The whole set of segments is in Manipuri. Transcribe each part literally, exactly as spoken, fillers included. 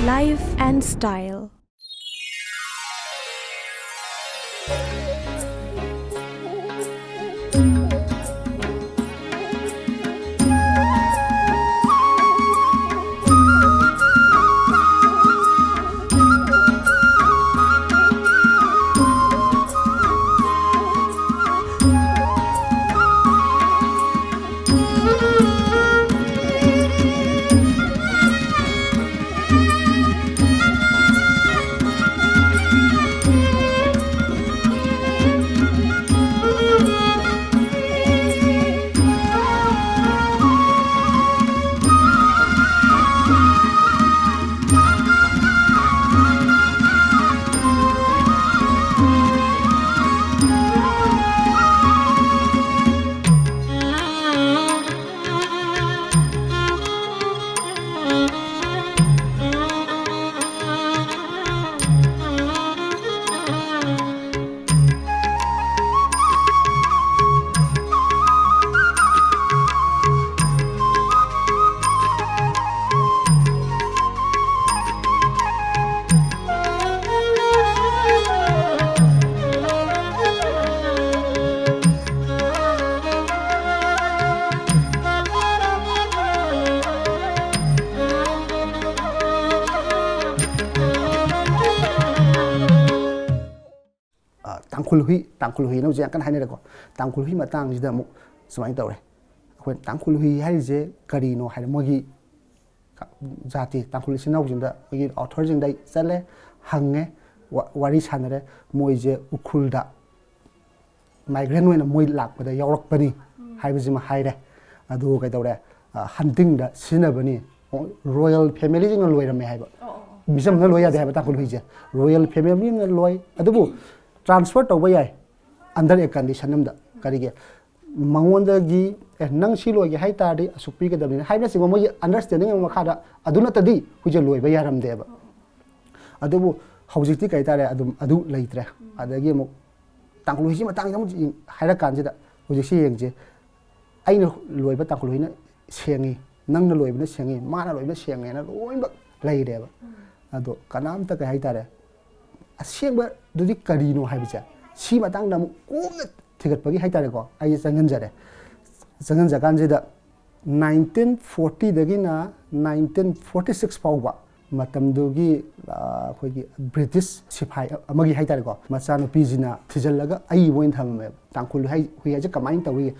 Life and style. ꯑ, ꯇꯥꯡꯈꯨꯜ ꯍꯨꯏ, ꯇꯥꯡꯈꯨꯜ ꯍꯨꯏꯅ ꯍꯧꯖꯤꯛ ꯌꯥꯝ ꯀꯟꯅ ꯍꯥꯏꯅꯔꯦꯀꯣ꯫ ꯇꯥꯡꯈꯨꯜ ꯍꯨꯏ ꯃꯇꯥꯡꯁꯤꯗ ꯑꯃꯨꯛ ꯁꯨꯃꯥꯏꯅ ꯇꯧꯔꯦ꯫ ꯑꯩꯈꯣꯏ ꯇꯥꯡꯈꯨꯜ ꯍꯨꯏ ꯍꯥꯏꯔꯤꯁꯦ ꯀꯔꯤꯅꯣ ꯍꯥꯏꯔ ꯃꯣꯏꯒꯤ ꯖꯥꯇꯤ, ꯇꯥꯡꯈꯨꯜ ꯏꯆꯤꯟ ꯏꯅꯥꯎꯁꯤꯡꯗ, ꯃꯣꯏꯒꯤ ꯑꯣꯊꯔꯁꯤꯡꯗ ꯑꯩ ꯆꯠꯂꯦ, ꯍꯪꯉꯦ, ꯋꯥ-, ꯋꯥꯔꯤ ꯁꯥꯟꯅꯔꯦ꯫ ꯃꯣꯏꯁꯦ ꯎꯈ꯭ꯔꯨꯜꯗ ꯃꯥꯏꯒ꯭ꯔꯦꯟ ꯑꯣꯏꯅ ꯃꯣꯏ ꯂꯥꯛꯄꯗ ꯌꯥꯎꯔꯛꯄꯅꯤ ꯍꯥꯏꯕꯁꯤꯃ ꯍꯥꯏꯔꯦ꯫ ꯑꯗꯨ ꯀꯩꯗꯧꯔꯦ? ꯑ, ꯍꯟꯇꯤꯡꯗ ꯁꯤꯖꯤꯟꯅꯕꯅꯤ꯫ ꯔꯣꯌꯦꯜ ꯐꯦꯃꯤꯂꯤꯁꯤꯡꯅ ꯂꯣꯏꯔꯝꯃꯦ ꯍꯥꯏꯕ꯫ ꯑꯣ, ꯑꯣ, ꯑꯣ꯫ ꯃꯤꯆꯝꯅ ꯂꯣꯏ ꯌꯥꯗꯦ ꯍꯥꯏꯕ ꯇꯥꯡꯈꯨꯜ ꯍꯨꯏꯁꯦ꯫ ꯔꯣꯌꯦꯜ ꯐꯦꯃꯤꯂꯤꯅ ꯂꯣꯏ꯫ ꯑꯗꯨꯕꯨ ꯇ꯭ꯔꯥꯟꯁꯐꯔ ꯇꯧꯕ ꯌꯥꯏ under a condition ꯑꯃꯗ꯫ ꯀꯔꯤꯒꯤ? ꯃꯉꯣꯟꯗꯒꯤ, "ꯑꯦ, ꯅꯪ ꯁꯤ ꯂꯣꯏꯒꯦ ꯍꯥꯏ ꯇꯥꯔꯗꯤ ꯑꯁꯨꯛ ꯄꯤꯒꯗꯕꯅꯤ" ꯍꯥꯏꯕꯅꯆꯤꯡꯕ ꯃꯣꯏꯒꯤ understanding ꯑꯃ ꯃꯈꯥꯗ꯫ ꯑꯗꯨ ꯅꯠꯇꯗꯤ ꯍꯨꯏꯁꯦ ꯂꯣꯏꯕ ꯌꯥꯔꯝꯗꯦꯕ꯫ ꯑꯗꯨꯕꯨ ꯍꯧꯖꯤꯛꯇꯤ ꯀꯩ ꯍꯥꯏꯇꯥꯔꯦ, ꯑꯗꯨꯝ ꯑꯗꯨ ꯂꯩꯇ꯭ꯔꯦ꯫ ꯑꯗꯒꯤ ꯑꯃꯨꯛ ꯇꯥꯡꯈꯨꯜ ꯍꯨꯏꯁꯤ ꯃꯇꯥꯡꯁꯤꯗ ꯑꯃꯨꯛ ꯍꯥꯏꯔ ꯀꯥꯟꯁꯤꯗ ꯍꯧꯖꯤꯛꯁꯤ ꯌꯦꯡꯁꯦ꯫ ꯑꯩꯅ ꯂꯣꯏꯕ ꯇꯥꯡꯈꯨꯜ ꯍꯨꯏꯅ ꯁꯦꯡꯉꯤ, ꯅꯪꯅ ꯂꯣꯏꯕꯅ ꯁꯦꯡꯉꯤ, ꯃꯥꯅ ꯂꯣꯏꯕꯅ ꯁꯦꯡꯉꯦꯅ ꯂꯣꯏꯅꯃꯛ ꯂꯩꯔꯦꯕ꯫ ꯑꯗꯣ ꯀꯅꯥꯝꯇ, ꯀꯩ ꯍꯥꯏꯇꯥꯔꯦ, ꯑꯁꯦꯡꯕꯗꯨꯗꯤ ꯀꯔꯤꯅꯣ ꯍꯥꯏꯕꯁꯦ, ꯁꯤ ꯃꯇꯥꯡꯗ ꯑꯃꯨꯛ ꯀꯨꯞꯅ ꯊꯤꯒꯠꯄꯒꯤ ꯍꯥꯏꯇꯥꯔꯦꯀꯣ, ꯑꯩꯁꯦ ꯆꯪꯍꯟꯖꯔꯦ꯫ ꯆꯪꯍꯟꯖ ꯀꯥꯟꯁꯤꯗ, ꯅꯥꯏꯟꯇꯤꯟ ꯐꯣꯔꯇꯤꯗꯒꯤꯅ ꯅꯥꯏꯟꯇꯤꯟ ꯐꯣꯔꯇꯤ ꯁꯤꯛꯁ ꯐꯥꯎꯕ ꯃꯇꯝꯗꯨꯒꯤ, ꯑ, ꯑꯩꯈꯣꯏꯒꯤ ꯕ꯭ꯔꯤꯇꯤꯁ ꯁꯤꯐꯥꯏ ꯑꯃꯒꯤ ꯍꯥꯏꯇꯥꯔꯦꯀꯣ, ꯃꯆꯥꯅꯨꯄꯤꯁꯤꯅ ꯊꯤꯖꯤꯜꯂꯒ ꯑꯏꯕ ꯑꯣꯏꯅ ꯊꯝꯃꯦꯕ꯫ ꯇꯥꯡꯈꯨꯜ ꯍꯥꯏ-, ꯍꯨꯏ ꯍꯥꯏꯁꯦ ꯀꯃꯥꯏꯅ ꯇꯧꯏ?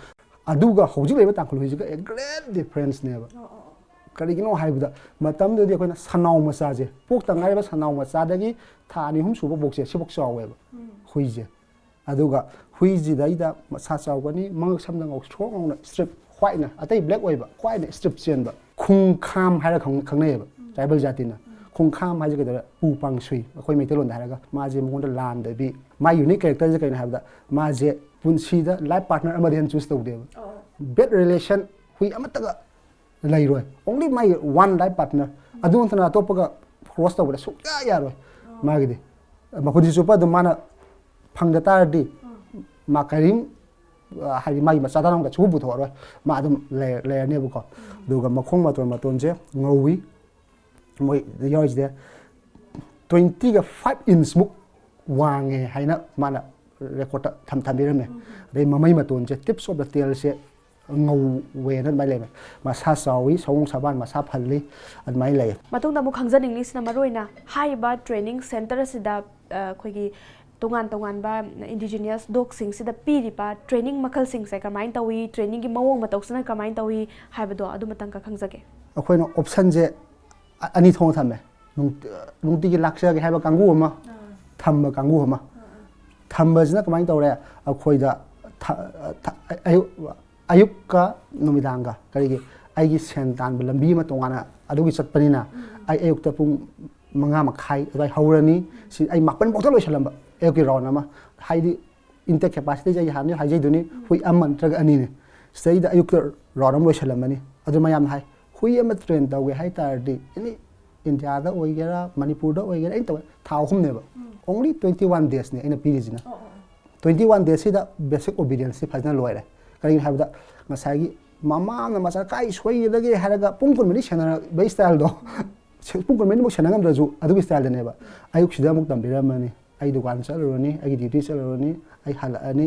ꯑꯗꯨꯒ ꯍꯧꯖꯤꯛ ꯂꯩꯕ ꯇꯥꯡꯈꯨꯜ ꯍꯨꯏꯁꯤꯒ a great differenceꯅꯦꯕ꯫ ꯀꯔꯤꯒꯤꯅꯣ ꯍꯥꯏꯕꯗ, ꯃꯇꯝꯗꯨꯗꯤ ꯑꯩꯈꯣꯏꯅ ꯁꯟꯅꯥꯎ ꯃꯆꯥꯁꯦ, ꯄꯣꯛꯇ ꯉꯥꯏꯔꯤꯕ ꯁꯟꯅꯥꯎ ꯃꯆꯥꯗꯒꯤ ꯊꯥ ꯑꯅꯤ ꯑꯍꯨꯝ ꯁꯨꯕ ꯐꯥꯎꯁꯦ, ꯁꯤꯐꯥꯎ ꯆꯥꯎꯋꯦꯕ ꯍꯨꯏꯁꯦ꯫ ꯑꯗꯨꯒ ꯍꯨꯏꯁꯤꯗꯩꯗ ꯃꯁꯥ ꯆꯥꯎꯒꯅꯤ, ꯃꯉꯛ ꯁꯝꯗ ꯉꯧꯁ꯭ꯔꯣꯛ ꯉꯧꯅ ꯏꯁꯇ꯭ꯔꯤꯞ ꯋꯥꯏꯠꯅ, ꯑꯇꯩ ꯕ꯭ꯂꯦꯛ ꯑꯣꯏꯕ, ꯋꯥꯏꯠꯅ ꯏꯁꯇ꯭ꯔꯤꯞ ꯆꯦꯟꯕ꯫ ꯈꯣꯡꯈꯥꯝ ꯍꯥꯏꯔ ꯈꯪ-, ꯈꯪꯅꯩꯌꯦꯕ ꯇ꯭ꯔꯥꯏꯕꯦꯜ ꯖꯥꯇꯤꯅ꯫ ꯈꯣꯡꯈꯥꯝ ꯍꯥꯏꯁꯦ ꯀꯩꯗꯧꯔꯦ? ꯎ ꯄꯥꯡꯁꯨꯏ, ꯑꯩꯈꯣꯏ ꯃꯩꯇꯩꯂꯣꯟꯗ ꯍꯥꯏꯔꯒ꯫ ꯃꯥꯁꯦ ꯃꯉꯣꯟꯗ ꯂꯥꯟꯗꯕꯤ꯫ ꯃꯥꯏ ꯌꯨꯅꯤꯛ ꯀꯦꯔꯦꯛꯇꯔꯁꯦ ꯀꯩꯅꯣ ꯍꯥꯏꯕꯗ, ꯃꯥꯁꯦ ꯄꯨꯟꯁꯤꯗ ꯂꯥꯏꯐ ꯄꯥꯔꯠꯅꯔ ꯑꯃꯗꯤ ꯍꯦꯟꯅ ꯆꯨꯁ ꯇꯧꯗꯦꯕ꯫ ꯕꯦꯗ ꯔꯤꯂꯦꯁꯟ ꯍꯨꯏ ꯑꯃꯠꯇꯒ ꯂꯩꯔꯣꯏ꯫ Only my one life partner꯫ ꯑꯗꯨ ꯅꯠꯇꯅ ꯑꯇꯣꯞꯄꯒ ꯀ꯭ꯔꯣꯁ ꯇꯧꯕꯗ ꯁꯨꯛꯌꯥ ꯌꯥꯔꯣꯏ ꯃꯥꯒꯤꯗꯤ꯫ ꯃꯄꯨꯟꯁꯤ ꯆꯨꯞꯄ ꯑꯗꯨꯝ ꯃꯥꯅ ꯐꯪꯗ ꯇꯥꯔꯗꯤ, ꯃꯥ ꯀꯔꯤꯝ, ꯑ, ꯍꯥꯏꯗꯤ ꯃꯥꯒꯤ ꯃꯆꯥꯗ ꯑꯃꯨꯛ ꯀꯩꯁꯨ ꯄꯨꯊꯣꯛꯑꯔꯣꯏ꯫ ꯃꯥ ꯑꯗꯨꯝ ꯂꯩ-, ꯂꯩꯔꯅꯦꯕꯀꯣ꯫ ꯑꯗꯨꯒ ꯃꯈꯣꯡ ꯃꯇꯣꯟ ꯃꯇꯣꯟꯁꯦ ꯉꯧꯋꯤ꯫ ꯃꯣꯏ ꯌꯥꯎꯔꯤꯁꯤꯗꯤ twenty-five inch ꯃꯨꯛ ꯋꯥꯡꯉꯦ ꯍꯥꯏꯅ ꯃꯥꯅ ꯔꯦꯀꯣꯔꯠꯇ ꯊꯝ-, ꯊꯝꯕꯤꯔꯝꯃꯦ꯫ ꯑꯗꯩ ꯃꯃꯩ ꯃꯇꯣꯟꯁꯦ, tips of the tailꯁꯦ ꯉꯧꯋꯦꯅ ꯑꯗꯨꯃꯥꯏꯅ ꯂꯩꯔꯝꯃꯦ꯫ ꯃꯁꯥ ꯆꯥꯎꯋꯤ, ꯁꯑꯣꯡ ꯁꯥꯕꯥꯟ ꯃꯁꯥ ꯐꯜꯂꯤ, ꯑꯗꯨꯃꯥꯏꯅ ꯂꯩꯌꯦ꯫ ꯃꯇꯨꯡꯗ ꯑꯃꯨꯛ ꯈꯪꯖꯅꯤꯡꯂꯤꯁꯤꯅ, ꯃꯔꯨꯑꯣꯏꯅ ꯍꯥꯏꯔꯤꯕ training centre ꯑꯁꯤꯗ, ꯑ, ꯑꯩꯈꯣꯏꯒꯤ ꯇꯣꯉꯥꯟ ꯇꯣꯉꯥꯟꯕ indigenous dogꯁꯤꯡꯁꯤꯗ ꯄꯤꯔꯤꯕ training ꯃꯈꯜꯁꯤꯡꯁꯦ ꯀꯃꯥꯏꯅ ꯇꯧꯏ, trainingꯒꯤ ꯃꯑꯣꯡ ꯃꯇꯧꯁꯤꯅ ꯀꯃꯥꯏꯅ ꯇꯧꯏ ꯍꯥꯏꯕꯗꯣ ꯑꯗꯨꯃꯇꯪꯒ ꯈꯪꯖꯒꯦ꯫ ꯑꯩꯈꯣꯏꯅ optionꯁꯦ ꯑ-, ꯑꯅꯤ ꯊꯣꯛꯅ ꯊꯝꯃꯦ꯫ ꯅꯨꯡ-, ꯅꯨꯡꯇꯤꯒꯤ ꯂꯥꯛꯆꯒꯦ ꯍꯥꯏꯕ ꯀꯥꯡꯕꯨ ꯑꯃ, ꯊꯝꯕ ꯀꯥꯡꯕꯨ ꯑꯃ꯫ ꯊꯝꯕꯁꯤꯅ ꯀꯃꯥꯏꯅ ꯇꯧꯔꯦ? ꯑꯩꯈꯣꯏꯗ ꯊ-, ꯊ-, ꯑꯌꯨꯛ, ꯑꯌꯨꯛꯀ ꯅꯨꯃꯤꯗꯥꯡꯒ, ꯀꯔꯤꯒꯤ, ꯑꯩꯒꯤ ꯁꯦꯟ ꯇꯥꯟꯕ ꯂꯝꯕꯤ ꯑꯃ ꯇꯣꯉꯥꯟꯅ ꯑꯗꯨꯒꯤ ꯆꯠꯄꯅꯤꯅ, ꯑꯩ ꯑꯌꯨꯛꯇ ꯄꯨꯡ ꯃꯉꯥ ꯃꯈꯥꯏ ꯑꯗꯨꯋꯥꯏ ꯍꯧꯔꯅꯤ꯫ ꯁꯤ ꯑꯩ ꯃꯥꯄꯟ ꯐꯥꯎꯗ ꯂꯣꯏꯁꯤꯜꯂꯝꯕ, ꯑꯌꯨꯛꯀꯤ round ꯑꯃ꯫ ꯍꯥꯏꯗꯤ, intake capacityꯁꯦ ꯑꯩ ꯍꯥꯟꯅꯗꯤ ꯍꯥꯏꯖꯩꯗꯨꯅꯤ, ꯍꯨꯏ ꯑꯃ ꯅꯠꯇ꯭ꯔꯒ ꯑꯅꯤꯅꯤ꯫ ꯁꯤꯗꯩꯗ ꯑꯌꯨꯛꯇ round ꯑꯃ ꯂꯣꯏꯁꯤꯜꯂꯝꯃꯅꯤ꯫ ꯑꯗꯨ ꯃꯌꯥꯝꯅ ꯍꯥꯏ, ꯍꯨꯏ ꯑꯃ train ꯇꯧꯒꯦ ꯍꯥꯏ ꯇꯥꯔꯗꯤ, any, ꯏꯟꯗꯤꯌꯥꯗ ꯑꯣꯏꯒꯦꯔꯥ, ꯃꯅꯤꯄꯨꯔꯗ ꯑꯣꯏꯒꯦꯔꯥ, ꯑꯩꯅ ꯇꯧꯋꯦ, ꯊꯥ ꯑꯍꯨꯝꯅꯦꯕ꯫ Only twenty-one daysꯅꯦ ꯑꯩꯅ ꯄꯤꯔꯤꯁꯤꯅ꯫ Twenty-one daysꯁꯤꯗ basic obedienceꯁꯤ ꯐꯖꯅ ꯂꯣꯏꯔꯦ꯫ ꯀꯔꯤꯒꯤꯅꯣ ꯍꯥꯏꯕꯗ, ꯉꯁꯥꯏꯒꯤ ꯃꯃꯥ ꯑꯃꯅ ꯃꯆꯥ ꯀꯥꯏ ꯁꯣꯏꯒꯗꯒꯦ ꯍꯥꯏꯔꯒ ꯄꯨꯡ ꯀꯨꯟꯃꯔꯤ ꯁꯦꯟꯅꯕꯒꯤ styleꯗꯣ, ꯄꯨꯡ ꯀꯨꯟꯃꯔꯤꯃꯨꯛ ꯁꯦꯟꯅ ꯉꯝꯗ꯭ꯔꯁꯨ ꯑꯗꯨꯒꯤ ꯁ꯭ꯇꯥꯏꯜꯗꯅꯦꯕ꯫ ꯑꯌꯨꯛꯁꯤꯗ ꯑꯃꯨꯛ ꯇꯝꯕꯤꯔꯝꯃꯅꯤ, ꯑꯩ ꯗꯨꯀꯥꯟ ꯆꯠꯂꯨꯔꯅꯤ, ꯑꯩꯒꯤ ꯗ꯭ꯌꯨꯇꯤ ꯆꯠꯂꯨꯔꯅꯤ, ꯑꯩ ꯍꯜꯂꯛꯑꯅꯤ,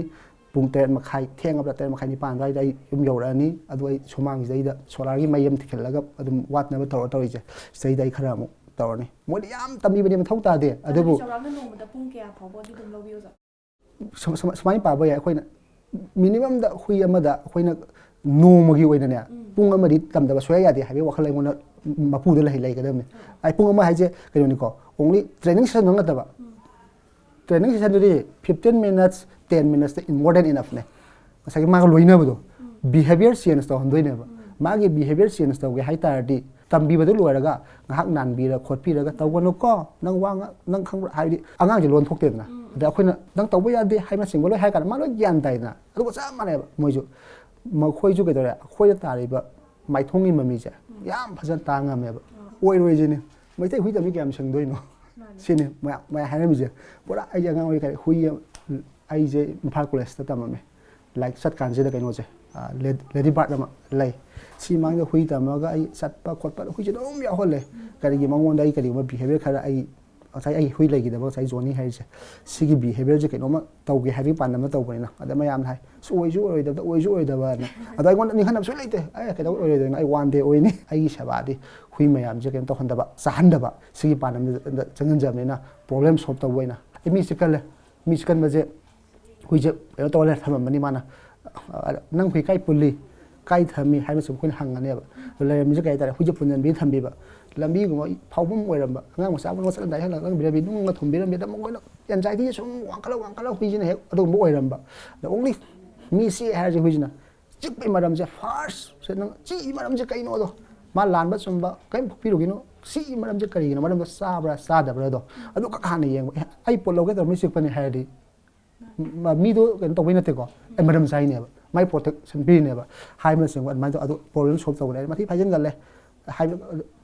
ꯄꯨꯡ ꯇꯔꯦꯠ ꯃꯈꯥꯏ, ꯊꯦꯡꯉꯕꯗ ꯇꯔꯦꯠ ꯃꯈꯥꯏ, ꯅꯤꯄꯥꯟ ꯑꯗꯨꯋꯥꯏꯗ ꯑꯩ ꯌꯨꯝ ꯌꯧꯔꯛꯑꯅꯤ꯫ ꯑꯗꯨ ꯑꯩ ꯁꯨꯃꯥꯡꯁꯤꯗꯩꯗ ꯁꯣꯂꯥꯔꯒꯤ ꯃꯩ ꯑꯃ ꯊꯤꯜꯂꯒ ꯑꯗꯨꯝ ꯋꯥꯠꯅꯕ ꯇꯧꯔ ꯇꯧꯔꯤꯁꯦ꯫ ꯁꯤꯗꯩꯗ ꯑꯩ ꯈꯔ ꯑꯃꯨꯛ ꯇꯧꯔꯅꯤ꯫ ꯃꯣꯏꯗꯤ ꯌꯥꯝ ꯇꯝꯕꯤꯕꯗꯤ ꯃꯊꯧ ꯇꯥꯗꯦ꯫ ꯑꯗꯨꯕꯨ ꯆꯥꯎꯔꯥꯛꯅ ꯅꯣꯡꯃꯗ ꯄꯨꯡ ꯀꯌꯥ ꯐꯥꯎꯕꯗꯤ ꯑꯗꯨꯝ ꯂꯧꯕꯤ ꯑꯣꯖꯥ? ꯁꯨ-, ꯁꯨ-, ꯁꯨꯃꯥꯏꯅ ꯄꯥꯕ ꯌꯥꯏ꯫ ꯑꯩꯈꯣꯏꯅ ꯃꯤꯅꯤꯃꯝꯗ ꯍꯨꯏ ꯑꯃꯗ ꯑꯩꯈꯣꯏꯅ ꯅꯣꯡꯃꯒꯤ ꯑꯣꯏꯅꯅꯦ, ꯎꯝ꯫ ꯄꯨꯡ ꯑꯃꯗꯤ ꯇꯝꯗꯕ ꯁꯨꯡꯌꯥ ꯌꯥꯗꯦ ꯍꯥꯏꯕꯒꯤ ꯋꯥꯈꯜ ꯑꯩꯉꯣꯟꯗ ꯃꯄꯨꯗ ꯂꯩ-, ꯂꯩꯒꯗꯕꯅꯤ꯫ ꯎꯝ꯫ ꯑꯩ ꯄꯨꯡ ꯑꯃ ꯍꯥꯏꯁꯦ ꯀꯩꯅꯣꯅꯤꯀꯣ, only training session ꯅꯠꯇꯕ꯫ ꯎꯝ꯫ Training session ꯗꯨꯗꯤ fifteen minutes, ten minutes ꯇ more than enough ꯅꯦ꯫ ꯉꯁꯥꯏꯒꯤ ꯃꯥꯒ ꯂꯣꯏꯅꯕꯗꯣ, ꯎꯝ꯫ Behaviour change ꯇꯧꯍꯟꯗꯣꯏꯅꯦꯕ꯫ ꯎꯝ꯫ ꯃꯥꯒꯤ behaviour change ꯇꯧꯒꯦ ꯍꯥꯏ ꯇꯥꯔꯗꯤ, ꯇꯝꯕꯤꯕꯗꯨ ꯂꯣꯏꯔꯒ ꯉꯥꯏꯍꯥꯛ ꯅꯥꯟꯕꯤꯔ ꯈꯣꯠꯄꯤꯔꯒ, "ꯇꯧꯒꯅꯨꯀꯣ, ꯅꯪ ꯋꯥ ꯉ-, ꯅꯪ ꯈꯪꯕ꯭ꯔꯥ?" ꯍꯥꯏꯕꯗꯤ ꯑꯉꯥꯡꯁꯦ ꯂꯣꯟ ꯊꯣꯛꯇꯦꯗꯅ꯫ ꯎꯝ꯫ ꯑꯗ ꯑꯩꯈꯣꯏꯅ, "ꯅꯪ ꯇꯧꯕ ꯌꯥꯗꯦ" ꯍꯥꯏꯕꯅꯆꯤꯡꯕ ꯂꯣꯏ ꯍꯥꯏ ꯀꯥꯟꯗ ꯃꯥ ꯂꯣꯏ ꯒ꯭ꯌꯥꯟ ꯇꯥꯏꯗꯅ꯫ ꯑꯗꯨꯒ ꯆꯞ ꯃꯥꯟꯅꯩꯕ ꯃꯣꯏꯁꯨ꯫ ꯃꯈꯣꯏꯁꯨ ꯀꯩꯗꯧꯔꯦ? ꯑꯩꯈꯣꯏꯗ ꯇꯥꯔꯤꯕ ꯃꯥꯏꯊꯣꯡꯒꯤ ꯃꯃꯤꯁꯦ ꯎꯝ꯫ ꯌꯥꯝ ꯐꯖꯅ ꯇꯥ ꯉꯝꯃꯦꯕ꯫ ꯎꯝ꯫ ꯑꯣꯏꯔꯣꯏꯁꯤꯅꯤ꯫ ꯃꯩꯇꯩ ꯍꯨꯏ ꯇꯝꯕꯤ ꯀꯌꯥꯝ ꯁꯪꯗꯣꯏꯅꯣ? ꯃꯥꯅꯦ꯫ ꯁꯤꯅꯤ ꯃꯌꯥꯝ, ꯃꯌꯥꯝ ꯍꯥꯏꯔꯝꯃꯤꯁꯦ꯫ ꯄꯨꯔꯥ ꯑꯩꯁꯦ ꯑꯉꯥꯡ ꯑꯣꯏꯔꯤꯀꯥꯟꯗ ꯍꯨꯏ ꯑꯃ, ꯑꯩꯁꯦ ꯏꯝꯐꯥꯜ ꯀꯣꯂꯦꯖꯇ ꯇꯝꯃꯝꯃꯦ꯫ ꯂꯥꯏꯔꯤꯛ ꯆꯠꯀꯥꯟꯁꯤꯗ ꯀꯩꯅꯣꯁꯦ, ꯑ, ꯂꯦ-, ꯂꯦꯗꯤ ꯕꯥꯔꯠ ꯑꯃ ꯂꯩ꯫ ꯁꯤ ꯃꯥꯡꯗ ꯍꯨꯏ ꯇꯝꯃꯒ ꯑꯩ ꯆꯠꯄ ꯈꯣꯠꯄ ꯍꯨꯏꯁꯦ ꯑꯗꯨꯝ ꯌꯥꯎꯍꯜꯂꯦ꯫ ꯀꯔꯤꯒꯤ ꯃꯉꯣꯟꯗ ꯑꯩ ꯀꯔꯤꯒꯨꯝꯕ behaviour ꯈꯔ ꯑꯩ, ꯉꯁꯥꯏ ꯑꯩ ꯍꯨꯏ ꯂꯩꯈꯤꯗꯕ ꯉꯁꯥꯏ ꯖꯣꯅꯤ ꯍꯥꯏꯔꯤꯁꯦ, ꯁꯤꯒꯤ behaviour ꯁꯦ ꯀꯩꯅꯣꯝꯃ ꯇꯧꯒꯦ ꯍꯥꯏꯕꯒꯤ ꯄꯥꯟꯗꯝꯗ ꯇꯧꯕꯅꯤꯅ꯫ ꯑꯗ ꯃꯌꯥꯝꯅ ꯍꯥꯏ, "ꯑꯁ, ꯑꯣꯏꯁꯨ ꯑꯣꯏꯔꯣꯏꯗꯕꯗ, ꯑꯣꯏꯁꯨ ꯑꯣꯏꯗꯕꯅ"꯫ ꯑꯗꯣ ꯑꯩꯉꯣꯟꯗ ꯅꯤꯡꯍꯟꯅꯕꯁꯨ ꯂꯩꯇꯦ꯫ "ꯑꯦ, ꯀꯩꯗꯧ ꯑꯣꯏꯔꯣꯏꯗꯣꯏꯅꯣ? ꯑꯩ one day ꯑꯣꯏꯅꯤ꯫ ꯑꯩꯒꯤ ꯁꯦꯕꯥꯗꯤ ꯍꯨꯏ ꯃꯌꯥꯝꯁꯦ ꯀꯩꯅꯣ ꯇꯧꯍꯟꯗꯕ, ꯆꯥꯍꯟꯗꯕ, ꯁꯤꯒꯤ ꯄꯥꯟꯗꯝꯗ ꯆꯪꯍꯟꯖꯕꯅꯤꯅ problem solve ꯇꯧꯕ ꯑꯣꯏꯅ"꯫ ꯑꯩ ꯃꯤ ꯆꯤꯛꯀꯜꯂꯦ꯫ ꯃꯤ ꯆꯤꯛꯀꯟꯕꯁꯦ ꯍꯨꯏꯁꯦ ꯀꯩꯅꯣ ꯇꯧꯔ ꯂꯩꯔ ꯊꯝꯃꯝꯃꯅꯤ ꯃꯥꯅ꯫ ꯑ, "ꯅꯪ ꯍꯨꯏ ꯀꯥꯏ ꯄꯨꯜꯂꯤ? ꯀꯥꯏ ꯊꯝꯃꯤ?" ꯍꯥꯏꯕꯁꯨ ꯑꯩꯈꯣꯏꯅ ꯍꯪꯉꯅꯦꯕ꯫ ꯑꯗꯣ ꯂꯩꯔꯝꯃꯤꯁꯦ ꯀꯩ ꯍꯥꯏꯇꯥꯔꯦ, ꯍꯨꯏꯁꯦ ꯄꯨꯟꯁꯤꯟꯕꯤ ꯊꯝꯕꯤꯕ꯫ ꯂꯝꯕꯤꯒꯨꯝꯕ ꯐꯥꯎꯐꯝ ꯑꯣꯏꯔꯝꯕ, ꯑꯉꯥꯡ ꯃꯆꯥ ꯑꯃ ꯆꯠꯂꯝꯗꯥꯏ ꯍꯜꯂꯛ ꯂꯪꯕꯤꯔꯝꯃꯤ, ꯅꯨꯡꯒ ꯊꯨꯝꯕꯤꯔꯝꯃꯤ, ꯑꯗ ꯃꯈꯣꯏꯅ anxiety ꯁꯦ ꯁꯨꯝ ꯋꯥꯡꯈꯠꯂ ꯋꯥꯡꯈꯠꯂ ꯍꯨꯏꯁꯤꯅ ꯍꯦꯛ ꯑꯗꯨꯒꯨꯝꯕ ꯑꯣꯏꯔꯝꯕ꯫ ꯑꯗ only ꯃꯤ ꯆꯤꯛꯑꯦ ꯍꯥꯏꯔꯁꯦ ꯍꯨꯏꯁꯤꯅ꯫ ꯆꯤꯛꯄꯒꯤ ꯃꯔꯝꯁꯦ first ꯁꯦ ꯅꯪ ꯆꯤꯛꯏ ꯃꯔꯝꯁꯦ ꯀꯩꯅꯣꯗꯣ, ꯃꯥ ꯂꯥꯟꯕ ꯆꯨꯝꯕ ꯀꯔꯤꯝ ꯐꯣꯛꯄꯤꯔꯨꯒꯤꯅꯣ꯫ ꯆꯤꯛꯏ ꯃꯔꯝꯁꯦ ꯀꯔꯤꯒꯤꯅꯣ? ꯃꯔꯝꯗꯣ ꯆꯥꯕ꯭ꯔꯥ ꯆꯥꯗꯕ꯭ꯔꯥꯗꯣ ꯑꯗꯨ ꯈꯛ ꯍꯥꯟꯅ ꯌꯦꯡꯕ꯫ "ꯑꯦ, ꯑꯩ ꯄꯣꯠ ꯂꯧꯒꯦ ꯇꯧꯔ ꯃꯤ ꯆꯤꯛꯄꯅꯤ" ꯍꯥꯏꯔꯗꯤ, ꯃ-, ꯃꯤꯗꯣ ꯀꯩꯅꯣ ꯇꯧꯕꯩ ꯅꯠꯇꯦꯀꯣ, ꯑꯩ ꯃꯔꯝ ꯆꯥꯏꯅꯦꯕ, ꯃꯥꯏ protection ꯄꯤꯔꯤꯅꯦꯕ ꯍꯥꯏꯕꯅꯆꯤꯡꯕ꯫ ꯑꯗꯨꯃꯥꯏꯅ ꯇꯧ-, ꯑꯗꯨ problem solve ꯇꯧꯕꯅꯦ꯫ ꯑꯩ ꯃꯊꯤ ꯐꯥꯏꯖꯤꯟꯒꯜꯂꯦ ꯍꯥꯏꯕ,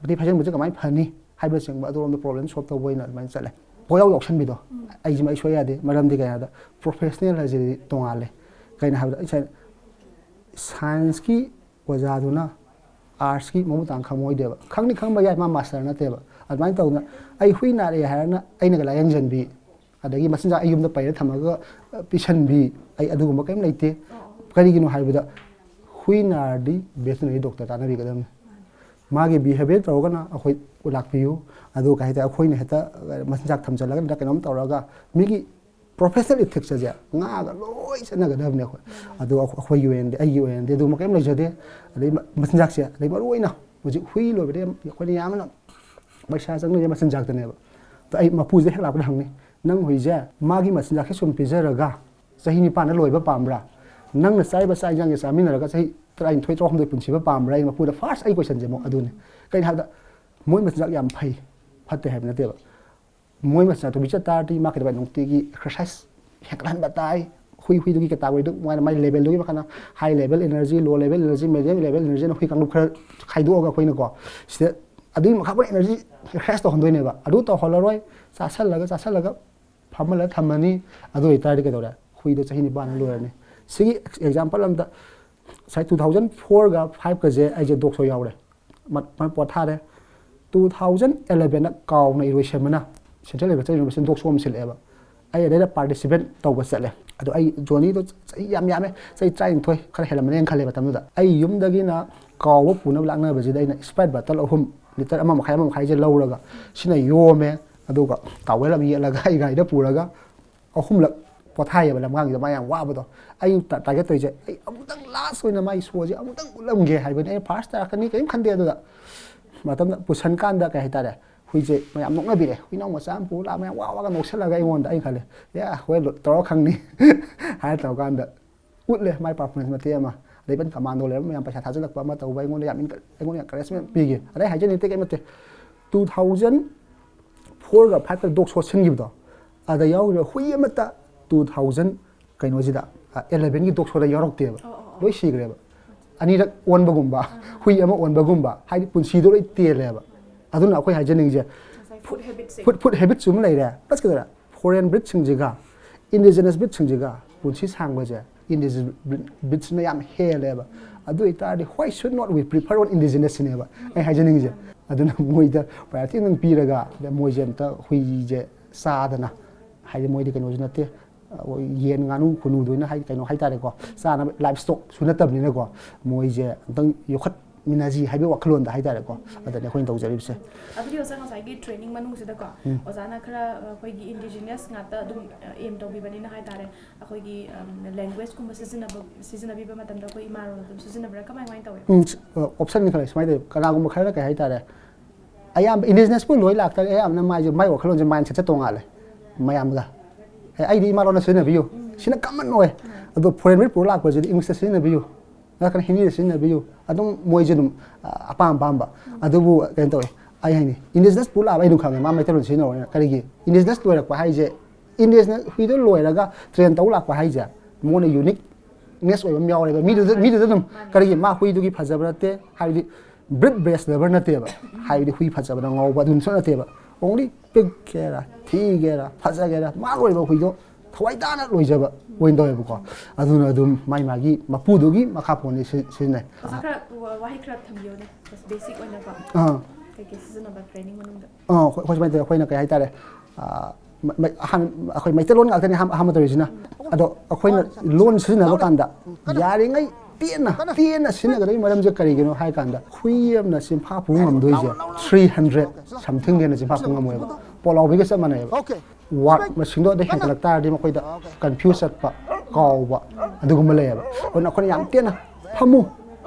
ꯃꯊꯤ ꯐꯥꯏꯖꯤꯟꯕꯁꯦ ꯀꯃꯥꯏꯅ ꯐꯅꯤ ꯍꯥꯏꯕꯅꯆꯤꯡꯕ ꯑꯗꯨꯔꯣꯝꯗ problem solve ꯇꯧꯕ ꯑꯣꯏꯅ ꯑꯗꯨꯃꯥꯏꯅ ꯆꯠꯂꯦ꯫ ꯄꯣꯌꯥꯎ ꯌꯥꯎꯁꯟꯕꯤꯗꯣ, "ꯑꯩꯁꯤꯃ ꯑꯩ ꯁꯣꯏ ꯌꯥꯗꯦ", ꯃꯔꯝꯗꯤ ꯀꯩꯅꯣ ꯍꯥꯏꯕꯗ professional ꯍꯥꯏꯁꯤꯗꯤ ꯇꯣꯉꯥꯜꯂꯦ꯫ ꯀꯩꯅꯣ ꯍꯥꯏꯕꯗ ꯉꯁꯥꯏ science ꯀꯤ ꯑꯣꯖꯥꯗꯨꯅ ꯑꯥꯔꯠꯁꯀꯤ ꯃꯃꯨꯠ ꯇꯥꯅ ꯈꯪꯉꯣꯏꯗꯦꯕ꯫ ꯈꯪꯗꯤ ꯈꯪꯕ ꯌꯥꯏ, ꯃꯥ ꯃꯥꯁꯇꯔ ꯅꯠꯇꯦꯕ꯫ ꯑꯗꯨꯃꯥꯏꯅ ꯇꯧꯗꯅ ꯑꯩ ꯍꯨꯏ ꯅꯥꯔꯛꯑꯦ ꯍꯥꯏꯔꯒ ꯑꯩꯅꯒ ꯂꯥꯏꯌꯦꯡꯁꯤꯟꯕꯤ, ꯑꯗꯒꯤ ꯃꯆꯤꯟꯖꯥꯛ ꯑꯩ ꯌꯨꯝꯗ ꯄꯩꯔ ꯊꯝꯃꯒ, ꯑ, ꯄꯤꯁꯟꯕꯤ, ꯑꯩ ꯑꯗꯨꯒꯨꯝꯕ ꯀꯔꯤꯝ ꯂꯩꯇꯦ꯫ ꯀꯔꯤꯒꯤꯅꯣ ꯍꯥꯏꯕꯗ ꯍꯨꯏ ꯅꯥꯔꯗꯤ ꯚꯦꯇꯤꯅꯔꯤ ꯗꯣꯛꯇꯔ ꯇꯥꯟꯅꯕꯤꯒꯗꯕꯅꯤ꯫ ꯃꯥꯒꯤ ꯕꯤꯍꯦꯕꯤꯌꯔ ꯇꯧꯔꯒꯅ ꯑꯩꯈꯣꯏ ꯂꯥꯛꯄꯤꯌꯨ, ꯑꯗꯨꯒ ꯀꯩ ꯍꯥꯏꯇꯥꯔꯦ, ꯑꯩꯈꯣꯏꯅ ꯍꯦꯛꯇ ꯃꯆꯤꯟꯖꯥꯛ ꯊꯝꯖꯤꯜꯂꯒ ꯅꯠꯇ꯭ꯔ ꯀꯩꯅꯣꯝ ꯇꯧꯔꯒ ꯃꯤꯒꯤ ꯄ꯭ꯔꯣꯐꯦꯁꯅꯦꯜ ꯏꯊꯤꯛꯁ ꯑꯁꯦ ꯉꯥꯛꯑꯒ ꯂꯣꯏ ꯆꯠꯅꯒꯗꯕꯅꯦ ꯑꯩꯈꯣꯏ꯫ ꯑꯗꯣ ꯑꯩꯈꯣꯏꯒꯤ ꯑꯣꯏꯅꯗꯤ, ꯑꯩꯒꯤ ꯑꯣꯏꯅꯗꯤ ꯑꯗꯨꯃ ꯀꯔꯤꯝ ꯂꯩꯖꯗꯦ꯫ ꯑꯗꯩ ꯃ-, ꯃꯆꯤꯟꯖꯥꯛꯁꯦ, ꯑꯗꯩ ꯃꯔꯨ ꯑꯣꯏꯅ ꯍꯧꯖꯤꯛ ꯍꯨꯏ ꯂꯣꯏꯕꯗ ꯌꯥꯝ, ꯑꯩꯈꯣꯏꯅ ꯌꯥꯝꯅ ꯄꯩꯁꯥ ꯆꯪꯅꯔꯤꯁꯦ ꯃꯆꯤꯟꯖꯥꯛꯇꯅꯦꯕ꯫ ꯑꯗꯣ ꯑꯩ ꯃꯄꯨꯁꯦ ꯍꯦꯛ ꯂꯥꯛꯄꯗ ꯍꯪꯅꯤ, "ꯅꯪ ꯍꯨꯏꯁꯦ ꯃꯥꯒꯤ ꯃꯆꯤꯟꯖꯥꯛꯁꯦ ꯁꯨꯝ ꯄꯤꯖꯔꯒ ꯆꯍꯤ ꯅꯤꯄꯥꯟꯗ ꯂꯣꯏꯕ ꯄꯥꯝꯕ꯭ꯔꯥ? ꯅꯪꯅ ꯆꯥꯔꯤꯕ ꯆꯥꯛ ꯏꯟꯖꯥꯡꯁꯦ ꯆꯥꯃꯤꯟꯅꯔꯒ ꯆꯍꯤ ꯇꯔꯥꯅꯤꯊꯣꯏ, ꯇꯔꯥꯍꯨꯝꯗꯣꯏ ꯄꯨꯟꯁꯤꯕ ꯄꯥꯝꯕ꯭ꯔꯥ?" ꯑꯩ ꯃꯄꯨꯗ ꯐꯥꯔꯁ ꯑꯩ ꯀꯣꯏꯁꯟꯁꯦ ꯑꯃꯨꯛ ꯑꯗꯨꯅꯤ꯫ ꯀꯩꯅꯣ ꯍꯥꯏꯕꯗ ꯃꯣꯏ ꯃꯆꯤꯟꯖꯥꯛ ꯌꯥꯝ ꯐꯩ, ꯐꯠꯇꯦ ꯍꯥꯏꯕ ꯅꯠꯇꯦꯕ꯫ ꯃꯣꯏ ꯃꯆꯤꯟꯖꯥꯛꯇꯣ ꯄꯤꯖ ꯇꯥꯔꯗꯤ ꯃꯥ ꯀꯩꯗꯧꯕ, ꯅꯨꯡꯇꯤꯒꯤ ꯑꯦꯛꯁꯔꯁꯥꯏꯁ ꯍꯦꯟꯒꯠꯍꯟꯕ ꯇꯥꯏ꯫ ꯍꯨꯏ, ꯍꯨꯏꯗꯨꯒꯤ ꯀꯦꯇꯥꯒꯣꯔꯤꯗꯨ ꯃꯥꯅ ꯃꯥꯏ ꯂꯦꯚꯦꯜꯗꯨꯒꯤ ꯃꯈꯥꯗ ꯍꯥꯏ ꯂꯦꯚꯦꯜ ꯏꯅꯔꯖꯤ, ꯂꯣ ꯂꯦꯚꯦꯜ ꯏꯅꯔꯖꯤ, ꯃꯦꯗꯤꯌꯝ ꯂꯦꯚꯦꯜ ꯏꯅꯔꯖꯤꯅ ꯍꯨꯏ ꯀꯥꯡꯂꯨꯞ ꯈꯔ ꯈꯥꯏꯗꯣꯛꯑꯒ ꯑꯩꯈꯣꯏꯅꯀꯣ, ꯁꯤꯗ ꯑꯗꯨꯒꯤ ꯃꯈꯥ ꯄꯨꯔꯥ ꯏꯅꯔꯖꯤ ꯑꯦꯛꯁꯔꯁꯥꯏꯁ ꯇꯧꯍꯟꯗꯣꯏꯅꯦꯕ꯫ ꯑꯗꯨ ꯇꯧꯍꯜꯂꯔꯣꯏ, ꯆꯥꯁꯜꯂꯒ, ꯆꯥꯁꯜꯂꯒ ꯐꯝꯍꯜꯂ ꯊꯝꯃꯅꯤ꯫ ꯑꯗꯨ ꯑꯣꯏꯇꯥꯔꯗꯤ ꯀꯩꯗꯧꯔꯦ? ꯍꯨꯏꯗꯣ ꯆꯍꯤ ꯅꯤꯄꯥꯟꯗ ꯂꯣꯏꯔꯅꯤ꯫ ꯁꯤꯒꯤ ꯑꯦꯛꯖꯥꯝꯄꯜ ꯑꯝꯗ, ꯉꯁꯥꯏ two thousand fourꯒ fiveꯀꯁꯦ ꯑꯩꯁꯦ ꯗꯣꯛ ꯁꯣ ꯌꯥꯎꯔꯦ꯫ ꯃ-, ꯃ-, ꯄꯣꯊꯥꯔꯦ꯫ Two thousand elevenꯗ ꯀꯥꯎꯅ ꯏꯔꯣꯏꯁꯦꯝꯕꯅ Central Agriculture University ꯗꯣꯛ ꯁꯣ ꯑꯃ ꯁꯤꯜꯂꯛꯑꯦꯕ꯫ ꯑꯩ ꯑꯗꯩꯗ ꯄꯥꯔꯇꯤꯁꯤꯄꯦꯠ ꯇꯧꯕ ꯆꯠꯂꯦ꯫ ꯑꯗꯣ ꯑꯩ ꯖꯔꯅꯤꯗꯣ ꯆꯍꯤ ꯌꯥꯝ ꯌꯥꯝꯃꯦ, ꯆꯍꯤ ꯇꯔꯥꯅꯤꯊꯣꯏ ꯈꯔ ꯍꯦꯜꯂꯝꯃꯅꯦꯅ ꯈꯜꯂꯦ ꯃꯇꯝꯗꯨꯗ꯫ ꯑꯩ ꯌꯨꯝꯗꯒꯤꯅ ꯀꯥꯎꯕ ꯄꯨꯅꯕ ꯂꯥꯛꯅꯕꯁꯤꯗ ꯑꯩꯅ Sprite bottle ꯑꯍꯨꯝ, ꯂꯤꯇꯔ ꯑꯃ ꯃꯈꯥꯏ, ꯑꯃ ꯃꯈꯥꯏꯁꯦ ꯂꯧꯔꯒ ꯁꯤꯅ ꯌꯣꯝꯃꯦ, ꯑꯗꯨꯒ towel ꯑꯃ ꯌꯦꯠꯂꯒ ꯑꯩ ꯒꯥꯔꯤꯗ ꯄꯨꯔꯒ ꯑꯍꯨꯝꯂꯛ ꯄꯣꯊꯥꯏꯌꯦꯕ ꯂꯝꯒꯥꯡꯁꯤꯗ, ꯃꯥ ꯌꯥꯝ ꯋꯥꯕꯗꯣ꯫ ꯑꯩ ꯇꯥ-, ꯇꯥꯔꯒꯦꯠ ꯇꯧꯔꯤꯁꯦ, ꯑꯩ ꯑꯃꯨꯛꯇꯪ ꯂꯥꯁ ꯑꯣꯏꯅ ꯃꯥꯒꯤ ꯁꯣꯁꯦ ꯑꯃꯨꯛꯇꯪ ꯎꯠꯂꯝꯒꯦ ꯍꯥꯏꯕꯅꯤ꯫ ꯑꯩ ꯐꯥꯔꯁ ꯇꯥꯔꯛꯀꯅꯤ ꯀꯔꯤꯝ ꯈꯟꯗꯦ꯫ ꯑꯗꯨꯗ ꯃꯇꯝꯗ ꯄꯨꯁꯟꯀꯥꯟꯗ ꯀꯩ ꯍꯥꯏꯇꯥꯔꯦ, ꯍꯨꯏꯁꯦ ꯃꯌꯥꯝ ꯅꯣꯛꯅꯕꯤꯔꯦ, "ꯍꯨꯏꯅꯥꯎ ꯃꯆꯥ ꯑꯃ ꯄꯨꯔ ꯂꯥꯛꯑ ꯃꯌꯥꯝ ꯋꯥ ꯋꯥꯒ ꯅꯣꯛꯁꯜꯂꯒ ꯑꯩꯉꯣꯟꯗ", ꯑꯩꯅ ꯈꯜꯂꯦ, "ꯑꯦ, ꯍꯣꯏ, ꯂꯣ-, ꯇꯧꯔ ꯈꯪꯅꯤ" ꯍꯥꯏꯅ ꯇꯧꯔꯀꯥꯟꯗ ꯎꯠꯂꯦ ꯃꯥꯏ ꯄꯔꯐꯣꯔꯃꯦꯟꯁ ꯃꯇꯦꯛ ꯑꯃ꯫ ꯑꯗꯩ ꯏꯚꯟ ꯀꯃꯥꯟꯗꯣ ꯂꯩꯔꯝꯕ ꯃꯌꯥꯝ ꯄꯩꯁꯥ ꯊꯥꯖꯤꯜꯂꯛꯄ ꯑꯃ ꯇꯧꯕ, ꯑꯩꯉꯣꯟꯗ ꯌꯥꯝ ꯏꯟꯀ-, ꯑꯩꯉꯣꯟꯗ ꯌꯥꯝ encouragement ꯄꯤꯈꯤ꯫ ꯑꯗꯩ ꯍꯥꯏꯖꯅꯤꯡꯉꯤ ꯑꯇꯩ ꯀꯩꯝ ꯅꯠꯇꯦ, two thousand fourꯒ fiveꯀ ꯗꯣꯛ ꯁꯣ ꯁꯤꯟꯈꯤꯕꯗꯣ, ꯑꯗ ꯌꯥꯎꯈꯤꯕ ꯍꯨꯏ ꯑꯃꯠꯇ two thousand ꯀꯩꯅꯣꯁꯤꯗ, ꯑ, elevenꯒꯤ ꯗꯣꯛ ꯁꯣꯗ ꯌꯥꯎꯔꯛꯇꯦꯕ꯫ ꯑꯣ, ꯑꯣ, ꯑꯣ꯫ ꯂꯣꯏ ꯁꯤꯈ꯭ꯔꯦꯕ꯫ ꯑꯅꯤꯔꯛ ꯑꯣꯟꯕꯒꯨꯝꯕ, ꯑꯥ, ꯑꯥ꯫ ꯍꯨꯏ ꯑꯃ ꯑꯣꯟꯕꯒꯨꯝꯕ, ꯍꯥꯏꯗꯤ ꯄꯨꯟꯁꯤꯗꯣ ꯂꯣꯏ ꯇꯦꯜꯂꯦꯕ꯫ ꯑꯗꯨꯅ ꯑꯩꯈꯣꯏ ꯍꯥꯏꯖꯅꯤꯡꯉꯤꯁꯦ, ꯉꯁꯥꯏ ꯐꯨꯗ ꯍꯦꯕꯤꯠꯁꯦ꯫ ꯐꯨꯗ, ꯐꯨꯗ ꯍꯦꯕꯤꯠꯁꯨ ꯑꯃ ꯂꯩꯔꯦ, ꯄ꯭ꯂꯁ ꯀꯩꯗꯧꯔꯦ? ꯐꯣꯔꯦꯟ ꯕ꯭ꯔꯤꯗꯁꯤꯡꯁꯤꯒ ꯏꯟꯗꯤꯖꯤꯅꯁ ꯕ꯭ꯔꯤꯗꯁꯤꯡꯁꯤꯒ ꯄꯨꯟꯁꯤ ꯁꯥꯡꯕꯁꯦ ꯏꯟꯗꯤꯖꯤꯅꯁ ꯕ꯭ꯔꯤꯗꯁꯤꯅ ꯌꯥꯝ ꯍꯦꯜꯂꯦꯕ꯫ ꯑꯗꯨ ꯑꯣꯏꯇꯥꯔꯗꯤ why should not we prefer on indigenous ꯁꯤꯅꯦꯕ ꯑꯩ ꯍꯥꯏꯖꯅꯤꯡꯉꯤꯁꯦ꯫ ꯑꯗꯨꯅ ꯃꯣꯏꯗ priority ꯑꯗꯨꯝ ꯄꯤꯔꯒ, ꯑꯗ ꯃꯣꯏꯁꯦ ꯑꯝꯇ ꯍꯨꯏꯁꯦ ꯆꯥꯗꯅ, ꯍꯥꯏꯗꯤ ꯃꯣꯏꯗꯤ ꯀꯩꯅꯣꯁꯨ ꯅꯠꯇꯦ, ꯑꯩꯈꯣꯏ ꯌꯦꯟ ꯉꯥꯅꯨ ꯈꯨꯅꯨꯗ ꯑꯣꯏꯅ ꯍꯥꯏ, ꯀꯩꯅꯣ ꯍꯥꯏꯇꯥꯔꯦꯀꯣ, ꯆꯥꯅꯕ livestockꯁꯨ ꯅꯠꯇꯕꯅꯤꯅꯀꯣ, ꯃꯣꯏꯁꯦ ꯑꯝꯇꯪ ꯌꯣꯛꯈꯠꯃꯤꯟꯅꯁꯤ ꯍꯥꯏꯕꯒꯤ ꯋꯥꯈꯜꯂꯣꯟꯗ ꯍꯥꯏꯇꯥꯔꯦꯀꯣ꯫ ꯑꯗꯨꯅꯤ ꯑꯩꯈꯣꯏꯅ ꯇꯧꯖꯔꯤꯕꯁꯦ꯫ ꯑꯗꯨꯗꯤ ꯑꯣꯖꯥ, ꯉꯁꯥꯏꯒꯤ training ꯃꯅꯨꯡꯁꯤꯗꯀꯣ, ꯎꯝ꯫ ꯑꯣꯖꯥꯅ ꯈꯔ ꯑꯩꯈꯣꯏꯒꯤ indigenous ꯉꯥꯛꯇ ꯑꯗꯨꯝ aim ꯇꯧꯕꯤꯕꯅꯤꯅ ꯍꯥꯏꯇꯥꯔꯦ, ꯑꯩꯈꯣꯏꯒꯤ languageꯎꯝ, option ꯈꯔ ꯁꯨꯃꯥꯏꯅ ꯇꯧꯋꯤ꯫ ꯀꯅꯥꯒꯨꯝꯕ ꯈꯔꯅ ꯀꯩ ꯍꯥꯏꯇꯥꯔꯦ, ꯑꯌꯥꯝꯕ indigenous ꯄꯨ ꯂꯣꯏ ꯂꯥꯛꯇꯥꯔꯦ, ꯑꯌꯥꯝꯕꯅ ꯃꯥꯏꯁꯦ, ꯃꯥꯏ ꯋꯥꯈꯜꯂꯣꯟꯁꯦ mindsetꯁꯦ ꯇꯣꯡꯉꯥꯜꯂꯦ ꯃꯌꯥꯝꯒ꯫ ꯑꯦ, ꯑꯩꯗꯤ ꯏꯃꯥ ꯂꯣꯟꯗ ꯁꯤꯖꯤꯟꯅꯕꯤꯌꯨ꯫ ꯁꯤꯅ common ꯑꯣꯏ꯫ ꯑꯗꯣ foreign ꯃꯤ ꯄꯨꯔ ꯂꯥꯛꯄꯁꯤꯗꯤ Englishꯇ ꯁꯤꯖꯤꯟꯅꯕꯤꯌꯨ, ꯅꯠꯇ꯭ꯔꯒꯅ Hindiꯗ ꯁꯤꯖꯤꯟꯅꯕꯤꯌꯨ꯫ ꯑꯗꯨꯝ ꯃꯣꯏꯁꯦ ꯑꯗꯨꯝ, ꯑ, ꯑꯄꯥꯝ ꯑꯄꯥꯝꯕ꯫ ꯑꯗꯨꯕꯨ ꯀꯩꯅꯣ ꯇꯧꯋꯦ, ꯑꯩ ꯍꯥꯏꯅꯤ, indigenous ꯄꯨꯔ ꯂꯥꯛꯑꯕ ꯑꯩ ꯑꯗꯨꯝ ꯈꯪꯉꯦ ꯃꯥ ꯃꯩꯇꯩꯂꯣꯟ ꯁꯤꯖꯤꯟꯅꯔꯣꯏꯅ꯫ ꯀꯔꯤꯒꯤ? Indigenous ꯂꯣꯏꯔꯛꯄ ꯍꯥꯏꯁꯦ, indigenous ꯍꯨꯏꯗꯣ ꯂꯣꯏꯔꯒ train ꯇꯧ ꯂꯥꯛꯄ ꯍꯥꯏꯁꯦ, ꯃꯉꯣꯟꯗ uniqueness ꯑꯣꯏꯕ ꯑꯃ ꯌꯥꯎꯔꯦꯕ꯫ ꯃꯤꯗꯨꯗ, ꯃꯤꯗꯨꯗ ꯑꯗꯨꯝ, ꯀꯔꯤꯒꯤ? ꯃꯥ ꯍꯨꯏꯗꯨꯒꯤ ꯐꯖꯕ ꯅꯠꯇꯦ, ꯍꯥꯏꯕꯗꯤ breed best lover ꯅꯠꯇꯦꯕ꯫ ꯍꯥꯏꯕꯗꯤ ꯍꯨꯏ ꯐꯖꯕꯗ ꯉꯥꯎꯕ ꯑꯗꯨꯝꯁꯨ ꯅꯠꯇꯦꯕ꯫ Only ꯄꯤꯛꯀꯦꯔꯥ, ꯊꯤꯒꯦꯔꯥ, ꯐꯖꯒꯦꯔꯥ, ꯃꯥ ꯂꯣꯏꯕ ꯍꯨꯏꯗꯣ ꯊꯋꯥꯏ ꯇꯥꯅ ꯂꯣꯏꯖꯕ ꯑꯣꯏꯅ ꯇꯧꯋꯦꯕꯀꯣ꯫ ꯑꯗꯨꯅ ꯑꯗꯨꯝ ꯃꯥꯏ ꯃꯥꯒꯤ ꯃꯄꯨꯗꯨꯒꯤ ꯃꯈꯥ ꯄꯣꯟꯅ ꯁꯤ-, ꯁꯤꯖꯤꯟꯅꯩ꯫ ꯑꯣꯖꯥ, ꯈꯔ ꯋꯥ-, ꯋꯥꯍꯩ ꯈꯔ ꯊꯝꯕꯤꯌꯨꯅꯦ, just basic ꯑꯣꯏꯅꯀꯣ꯫ ꯑꯥ꯫ ꯀꯩꯀꯩ ꯁꯤꯖꯤꯟꯅꯕ training ꯃꯅꯨꯡꯗ? ꯑꯥ, ꯑꯩꯈꯣꯏ, ꯑꯩꯈꯣꯏ ꯁꯨꯃꯥꯏꯅ ꯇꯧꯋꯦ, ꯑꯩꯈꯣꯏꯅ ꯀꯩ ꯍꯥꯏꯇꯥꯔꯦ, ꯑꯥ, ꯃ-, ꯃ-, ꯑꯍꯥꯟ-, ꯑꯩꯈꯣꯏ ꯃꯩꯇꯩꯂꯣꯟ ꯉꯥꯛꯇꯅꯤ ꯑꯍꯥꯟ-, ꯑꯍꯥꯟꯕ ꯇꯧꯔꯤꯁꯤꯅ꯫ ꯑꯗꯣ ꯑꯩꯈꯣꯏꯅ ꯂꯣꯟ ꯁꯤꯖꯤꯟꯅꯕ ꯀꯥꯟꯗ ꯌꯥꯔꯤꯉꯩ ꯇꯦꯟꯅ, ꯇꯦꯟꯅ ꯁꯤꯖꯤꯟꯅꯒꯗꯕꯒꯤ ꯃꯔꯝꯁꯦ ꯀꯔꯤꯒꯤꯅꯣ ꯍꯥꯏ ꯀꯥꯟꯗ, ꯍꯨꯏ ꯑꯃꯅ ꯆꯤꯟꯐꯥ ꯄꯨ ꯉꯝꯗꯣꯏꯁꯦ three hundred somethingꯗ ꯍꯦꯟꯅ ꯆꯤꯟꯐꯥ ꯄꯨ ꯉꯝꯃꯣꯏꯕ꯫ ꯄꯣꯂꯥꯎꯕꯤꯒ ꯆꯞ ꯃꯥꯟꯅꯩꯕ꯫ Word ꯃꯁꯤꯡꯗꯣ ꯑꯗꯩ ꯍꯦꯟꯒꯠꯂꯛ ꯇꯥꯔꯗꯤ ꯃꯈꯣꯏꯗ confuse ꯆꯠꯄ, ꯀꯥꯎꯕ, ꯑꯗꯨꯒꯨꯝꯕ ꯂꯩꯌꯦꯕ꯫ ꯑꯗꯨꯅ ꯑꯩꯈꯣꯏꯅ ꯌꯥꯝ ꯇꯦꯟꯅ "ꯐꯝꯃꯨ"